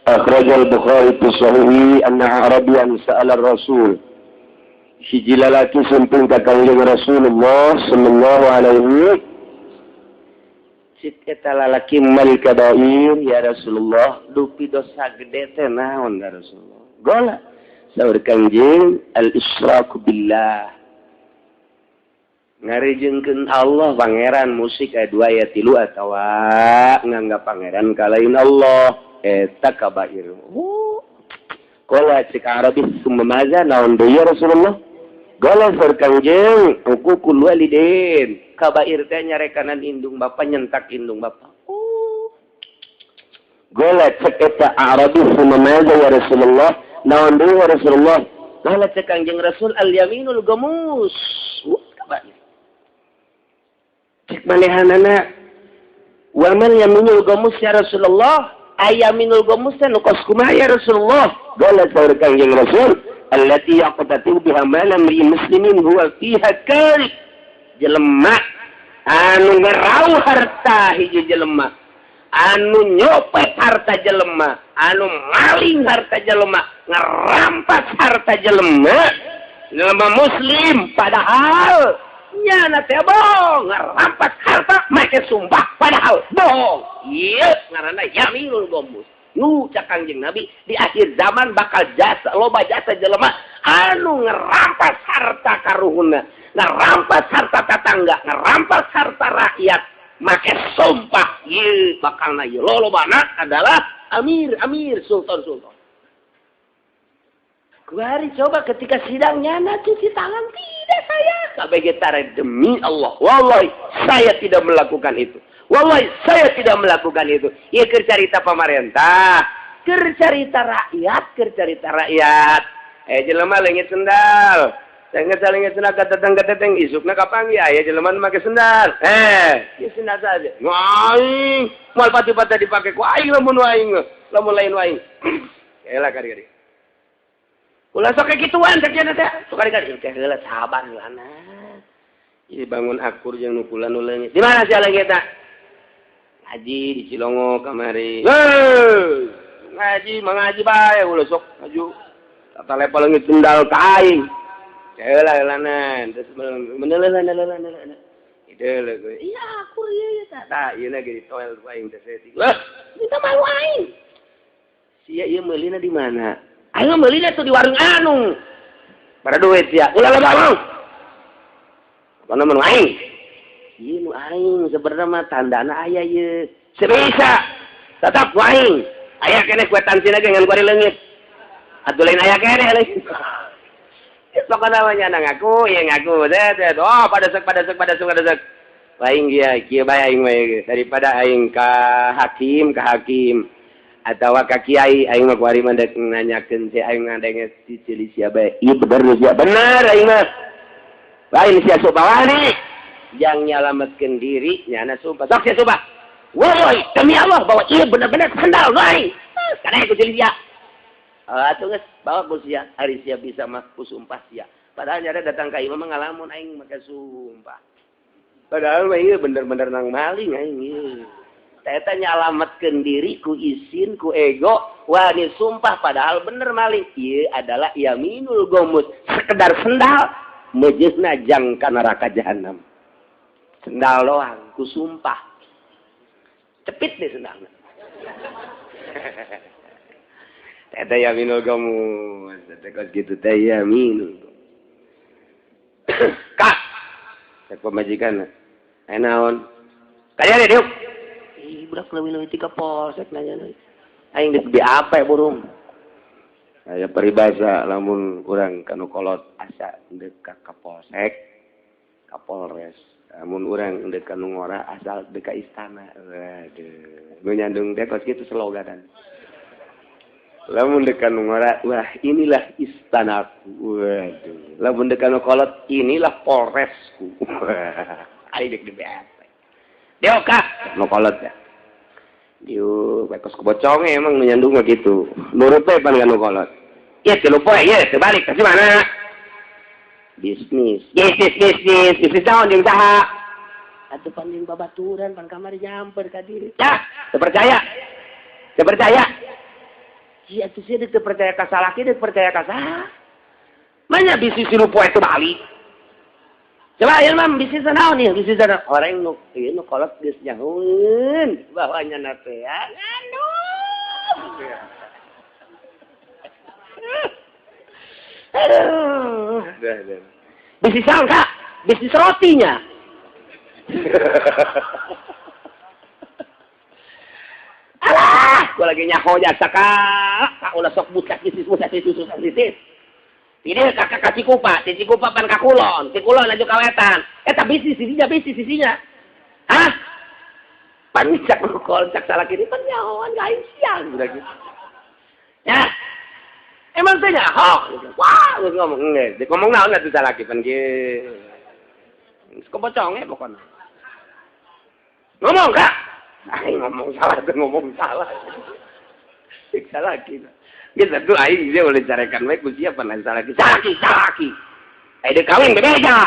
Akhrajal Bukhari fi sahihi anna Arabian sa'ala Rasul. Hiji lalaki sumping ka Kangjeng Rasulullah sallallahu alaihi. Cik eta lalaki mal kabair ya Rasulullah, dupi dosa gede teh naon ya Rasulullah? Gola. Saur Kangjeng al-isyraku billah. Ngarijengkeun Allah pangeran musik aya 2 aya 3 atawa nganggap pangeran kalain Allah eta kabair. Qala cik Arabi summa maza naon deui ya Rasulullah? Qala sar kangjeng uququl walidain. Kabair teh nyarekanan indung bapa nyentak indung bapa. Qala cek eta Arabi summa maza ya Rasulullah? Naon deui ya Rasulullah? Qala cek kangjeng Rasul al yaminul gamus. Kabair. Cek manehanana wa man yaminul gamus ya Rasulullah? Ayaminul gamus teh nu kos kumaha ya Rasulullah? Qala saur kangjeng Rasul allati yaqtatu biha malam li muslimin huwa fiha karib. Jelema anu ngerau harta hiji jelema, anu nyopet harta jelema, anu maling harta jelema, ngerampas harta jelema, jelema muslim padahal nyana teh bohong, ngerampas harta make sumpah padahal bohong. Ieu ngaranna yaminul gomus. Nu cak Kangjeng Nabi di akhir zaman bakal jasa loba jasa jelema anu ngerampas harta karuhunna, ngerampas harta tetangga, ngerampas harta rakyat make sumpah. Ieu bakalna ieu lolobana adalah amir, amir, sultan, sultan. Kuari coba ketika sidang nyana cuci tangan, tidak saya kabeh tare demi Allah, wallahi saya tidak melakukan itu. Wallahi saya tidak melakukan itu. Ieu keur carita pamarentah, keur carita rakyat, keur carita rakyat. Jelema leungit sendal. Leungit sendal ka teteng-teteng isukna kapanggih aya jelema nu make sendal. Ieu sendal saja. Nu aing moal pati-pati dipake ku aing lamun nu aing, lamun lain nu aing. Elah kari-kari. Ulah sok kituan cek nya teh. Sok kari-kari teh heula sabar heulana. Ieu bangun akur jeung nu kula nu leungit. Di mana sia leungitna? Ngaji di Cilongo kamari. Ngaji mengaji bae ulah sok maju. Tata lepa leungit sendal ka aing. Heula heulanan terus menelelan. Ide leuh. Iya akur ieu tah. Tah ieu na ge ditoel ku aing teh saeutik. Wah, minta malu aing. Sia ieu meulina di mana? Aing meulina tuh di warung anu. Pada duit sia. Ulah loba mau. Kana mun aing. Ieu nu aing sebenarnya mah tandana aya ieu. Sebisa. Tetap nu aing. Aya keneh kuitansi ge ngan kuari leungit. Atuh lain aya keneh leungit. Pokokna mah nya ngaku, ieu ngaku. Teh oh pada sek. Aing dia kieu bae aing mah daripada aing ka hakim atawa ka kiai aing mah kuari mah dek nanyakeun si aing ngadenge si cili sia bae. Ieu bener sia bener aing mah. Lain sia sok bawani yang nyalametkeun diri nyana sumpah. Sok sia sumpah. Woi, demi Allah bahwa ieu bener-bener sandal aing. Kana ku cili sia. Atuh geus bawa ku sia, ari sia bisa mah ku sumpah sia. Padahal nyada datang ka imah mah ngalamun aing make sumpah. Padahal mah ieu bener-bener nang maling aing ieu. Eta nyalametkeun diri ku isin ku ego wani sumpah padahal bener maling. Ieu adalah yaminul gomus, sekedar sendal mejeuhna jang ka neraka jahanam. Sendal doang ku sumpah. Cepit deh sendalna. Eta yaminul gomus, eta kos kitu teh yaminul gomus. Kak, cek pamajikan. Aya naon? Kaya deh diuk. Ih, budak leuwih-leuwih ti ka polsek nanya deui. Aing geus BAP burung. Aya peribahasa lamun urang ka nu kolot asa deuk ka kapolsek, ka Polres. Lamun urang deuk ka nu ngora asal deuk ka istana. Waduh, nu nyandung teh kos kitu sloganan. Lamun deuk ka nu ngora, wah inilah istanaku. Waduh. Lamun deuk ka nu kolot, inilah Polresku. Aing deuk di BAP. Diuk ka nu kolot ya. Diuk kos keboconge emang nu nyandung mah kitu. Nurut we pan ka nu kolot. Ieu tilu poe ieu teu balik ka mana? Bisnis. Bisnis, bisnis naon jeung saha? Atuh pan jeung babaturan pan kamari nyamper ka diri. Yah, teu percaya. Teu percaya. Iya atuh sia deuk teu percaya ka salaki deuk percaya ka saha? Manya bisnis tilu poe teu balik. Coba ieu mah bisnis naon ieu? Bisnis naon? Orang nu ieu nu kolot geus nyahueun bahwa nya teh ngandung. Aduh. Bisnis naon, Kak? Bisnis rotinya. Alah, gua lagi nyaho jasa kak, ulah sok bucak bisnis bucak bisnis bucak bisnis. Ini kakak kasih kupa, si Cikupa pan kakulon, si kulon laju kawetan. Eta bisnis sisinya, bisnis sisinya. Hah? Pan cak rukol, cak salah kiri, pan nyahoan gain siang udah gitu. Ya, emang teh nyaho? Wah, geus ngomong geus, ngomong naon atuh salah ki pan kieu. Geus kebocongnya pokona. Ngomong kak? Aing ngomong salah tuh ngomong salah. Cek salah ki. Geus atuh aing dia boleh carekan bae ku siapa pan salah ki. Salah ki, salah ki. Aing deuk kawin bebeja.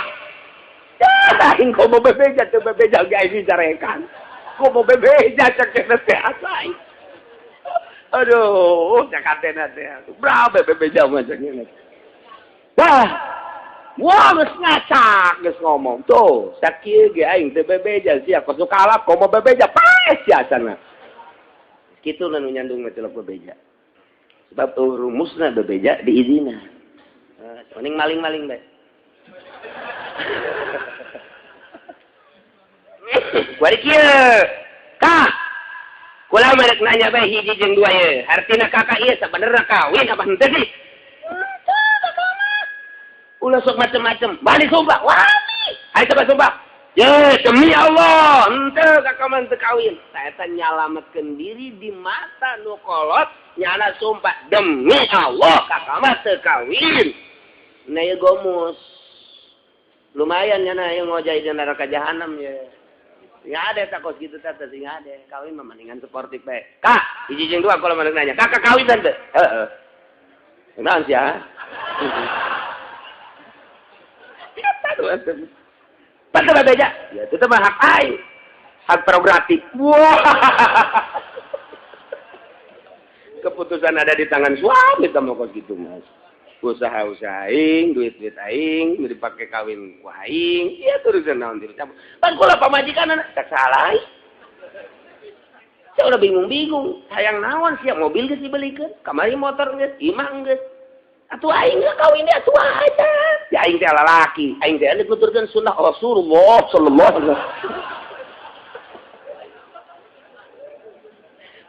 Aing komo bebeja teu bebeja ge aing dicarekan. Komo bebeja cek teh asa aing. Aduh, cek hatena teh. Berapa bebeja mah cek ngene. Wah. Wah, geus ngacak geus ngomong. Tuh, sakieu ge aing teu bebeja sia kos nu kalap komo bebeja paes sia sana. Kitu nu nyandung mah celok bebeja. Sebab tuh rumusna bebeja diizinan. Mending maling-maling bae. Kuari kieu. Kak. Kula mah rek nanya bae hiji jeung dua ye. Hartina kakak ieu sabenerna kawin apa henteu sih? Ulah sok macem-macem. Balik sumpah. Wani. Ayo coba sumpah. Ye, demi Allah, henteu kakak mah henteu kawin. Saeta nyalametkeun diri di mata nu kolot, nyana sumpah demi Allah kakak mah teu kawin. Nah ieu gomus. Lumayan nyana ieu ngojay di neraka jahanam ye. Sing ade takos kitu teh sing ade. Kawin mah mendingan sportif bae. Kak, hiji jeung dua kalau maneh nanya. Kakak kawin teh? Heeh. Naon sia? Patah bebeja, ya itu mah hak aing, hak prerogatif. Wah, keputusan ada di tangan suami sama kok gitu mas. Usaha-usaha aing, duit-duit aing, dipakai kawin ku aing, ya terusan naon dicampur. Pan kula pamajikan anak tak salah. Saya udah bingung-bingung, sayang naon siap mobil geus dibelikeun, kamari motor geus, imah geus. Atuh aing geus kawin dia atuh aja. Ya aing teh lalaki, aing teh dituturkeun sunnah Rasulullah sallallahu alaihi wasallam.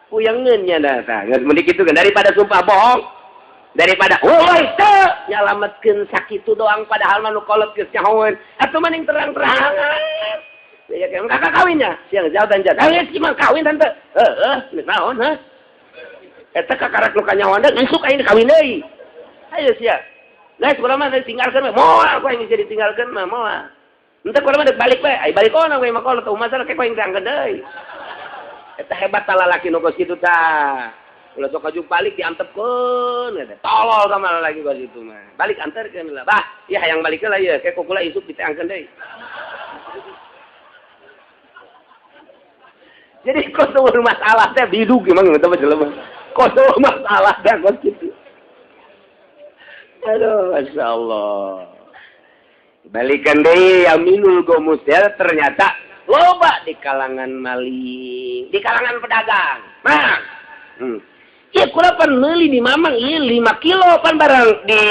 Puyangeun nya tah, geus mending kitu kan daripada sumpah bohong. Daripada woi teu nyalametkeun sakitu doang padahal mah nu kolot geus nyahoeun. Atuh mending terang-terangan. Ya kan kakak kawinnya, siang jauh dan jauh. Geus mah kawin tante. Heeh, geus naon hah? Eta kakarak nu kanyahoan deui isuk aing kawin deui. Ayo sia. Lah kula mah ditinggalkeun we. Moal ku aing ditinggalkeun mah moal. Henteu kula mah balik we. Ai balik ona we mah kolot masalah ke ku aing diangkeun deui. Eta hebat tah lalaki nu kos kitu tah. Ulah sok aju balik diantepkeun eta. Tolol ka malah lagi kos kitu mah. Balik anterkeun lah. Bah, ieu hayang balik heula ieu ke ku kula isuk diteangkeun deui. Jadi kos eueuh masalah teh bidug emang eta mah jelema. Kos eueuh masalah teh kos kitu. Aduh, Masya Allah. Balikan deh, Aminul Gomus ya, ternyata loba di kalangan maling, di kalangan pedagang. Mang, iya kula pan meuli di mamang, iya 5 kilo pan barang di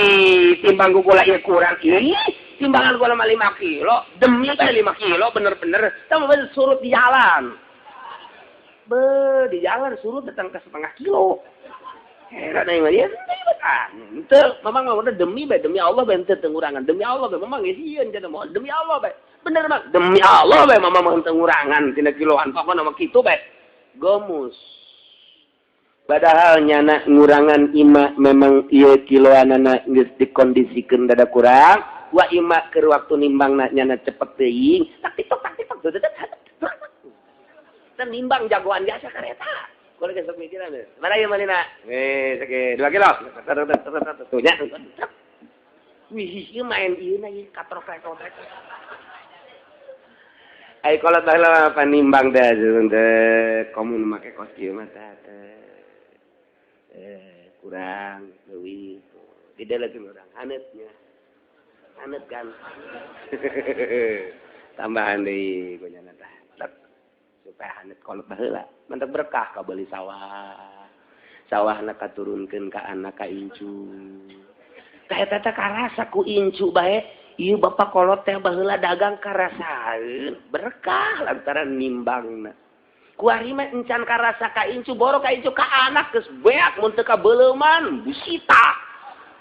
timbang kula iya kurang, iya timbangan kula mah 5 kilo, demi teh 5 kilo bener-bener, sama surut di jalan. Be, di jalan surut datang ke setengah kilo. Heran aing mah ya, henteu, mamang mah udah demi bae, demi Allah bae henteu ngurangan, demi Allah bae mamang geus sieun cenah moal, demi Allah bae. Bener Bang, demi Allah bae mamang mah henteu ngurangan tina kiloan, pokona mah kitu bae. Gomus. Padahal nyana ngurangan ima memang ieu kiloanana geus dikondisikeun dada kurang, wa ima keur waktu nimbangna nyana cepet teuing, tak titok tak titok. Teu nimbang jagoan biasa kareta. Kalau gesok mikiran, mana yang mana nak? Oke, 2 kilo. Tuh nya. Wih, ieu main ieu na ieu katrok katrok. Ai kolot baheula panimbang teh teh komun make kos kieu mah teh. Kurang leuwih. Didelekeun urang haneutnya. Haneut kan. Tambahan deui gonyana teh. Supaya haneut kolot baheula. Mantap berkah kabeli sawah. Sawahna katurunkeun ka anak ka incu. Tah eta teh karasa ku incu bae. Ieu bapak kolot teh baheula dagang karasaeun berkah lantaran nimbangna. Kuari mah encan karasa ka incu boro ka incu ka anak geus beak mun teu ka beuleuman disita.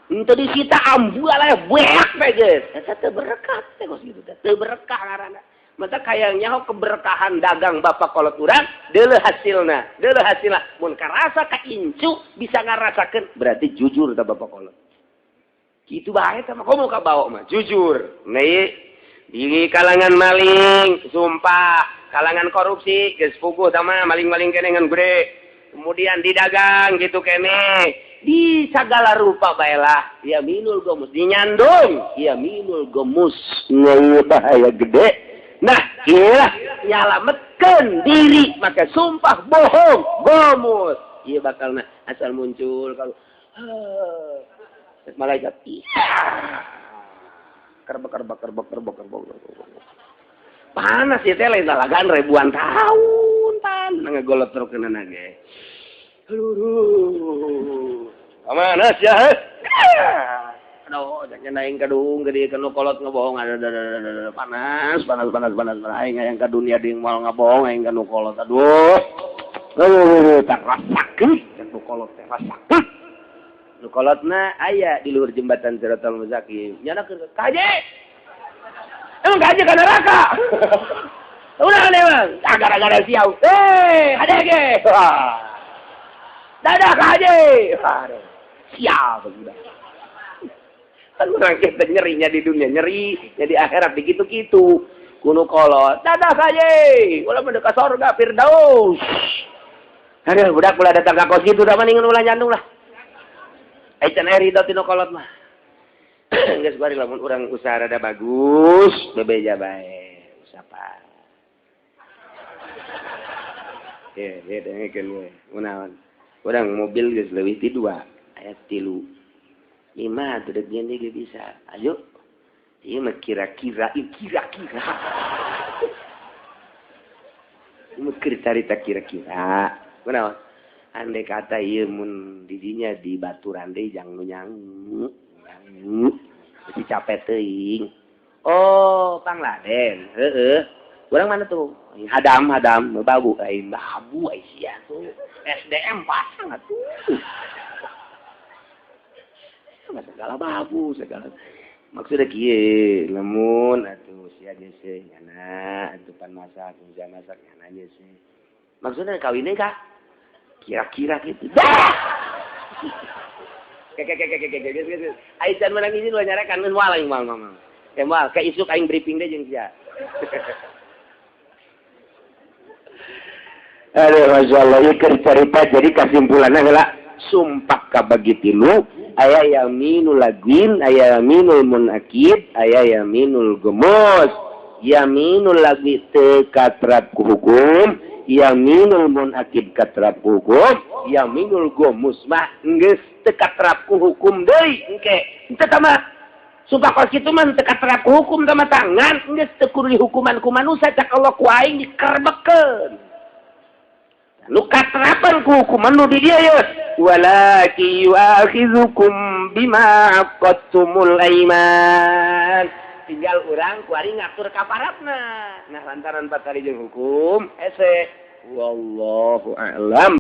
Henteu disita ambual aya beak teh geus. Eta teu berkah teh kos kitu teh. Teu berkah ngaranna. Mata kayang nyaho keberkahan dagang bapak kolot urang deuleuh hasilna, deuleuh hasilna. Mun karasa ka incu bisa ngarasakeun berarti jujur tah bapak kolot. Kitu bae tah mah komo ka bawa mah jujur. Nah, di kalangan maling sumpah, kalangan korupsi geus puguh tah mah maling-maling keneh ngan gede. Kemudian didagang gitu keneh, di sagala rupa baelah yaminul gomus dinyandung, yaminul gomus bahaya gede. Nah, iyalah nyalametkeun diri maka sumpah bohong gomus. Ieu bakalna asal muncul kalau malaikat iya kerbek panas ya teh lain lalagan ribuan tahun pan ngegolot terus kena ge aduh panas ya aduh jangan aing kadung gede kanu kolot ngebohong aduh panas panas panas panas aing hayang ka dunia deui moal ngabohong aing kanu kolot aduh aduh tak rasakeun kanu kolot teh rasakeun. Nu kolotna aya di luhur jembatan Siratal Mustaqim. Nyana keur kaje. Emang kaje ka neraka. Ulah emang. Ah gara-gara siau. Eh, hade ge. Dadah kaje. Aduh. Siap sudah. Kan urang kita nyerinya di dunia, nyeri nya di akhirat dikitu-kitu. Kunu kolot. Dadah kaje. Ulah mah ka surga Firdaus. Aduh, budak ulah datang ka kos kitu da mendingan ulah nyandung lah. Aican air ridho tinu kolot mah. Geus bari lamun urang usaha rada bagus, bebeja bae. Usapa. Ye, ye dengekeun we. Kunaon? Urang mobil geus leuwih ti 2, aya 3. 5 atuh deuk nyeun ge bisa. Ayo. Ieu mah kira-kira, kira-kira. Ieu mah keur carita kira-kira. Kunaon? Andai kata ieu mun didinya di baturan deui jang nu nyangu, nyangu. Jadi capek teuing. Oh, Pangladen. Heeh. Urang mana tuh? Hadam, hadam, babu aing, babu aing sia tuh. SDM pasang atuh. Segala babu, segala. Maksudnya kieu, lamun atuh sia geus nyana, atuh pan masak, sia masak nyana geus. Maksudnya kawin deui ka? Kira-kira gitu. Kek. Aisan menang izin ulah nyarekan geus moal aing moal mama. Ke moal ke isuk aing briefing deui jeung sia. Aduh masyaallah ieu keur carita jadi kasimpulanna heula sumpah kabagi tilu aya yaminul lagwin, aya yaminul munakid, aya yaminul gemus. Yaminul lagwi teu katrap ku hukum, yaminul munakid katrap hukum, yaminul gomus mah geus teu katrap ku hukum deui engke. Henteu tah mah. Sumpah kos kitu mah teu katrap ku hukum tah mah tangan geus teu kudu dihukuman ku manusia cak Allah ku aing dikerbekkeun. Nu katrapan ku hukuman nu di dieu ye. Walaki yu'akhidzukum bima aqadtumul aiman. Tinggal urang kuari ngatur kaparatna. Nah lantaran patari jeung hukum hese. Wallahu a'lam.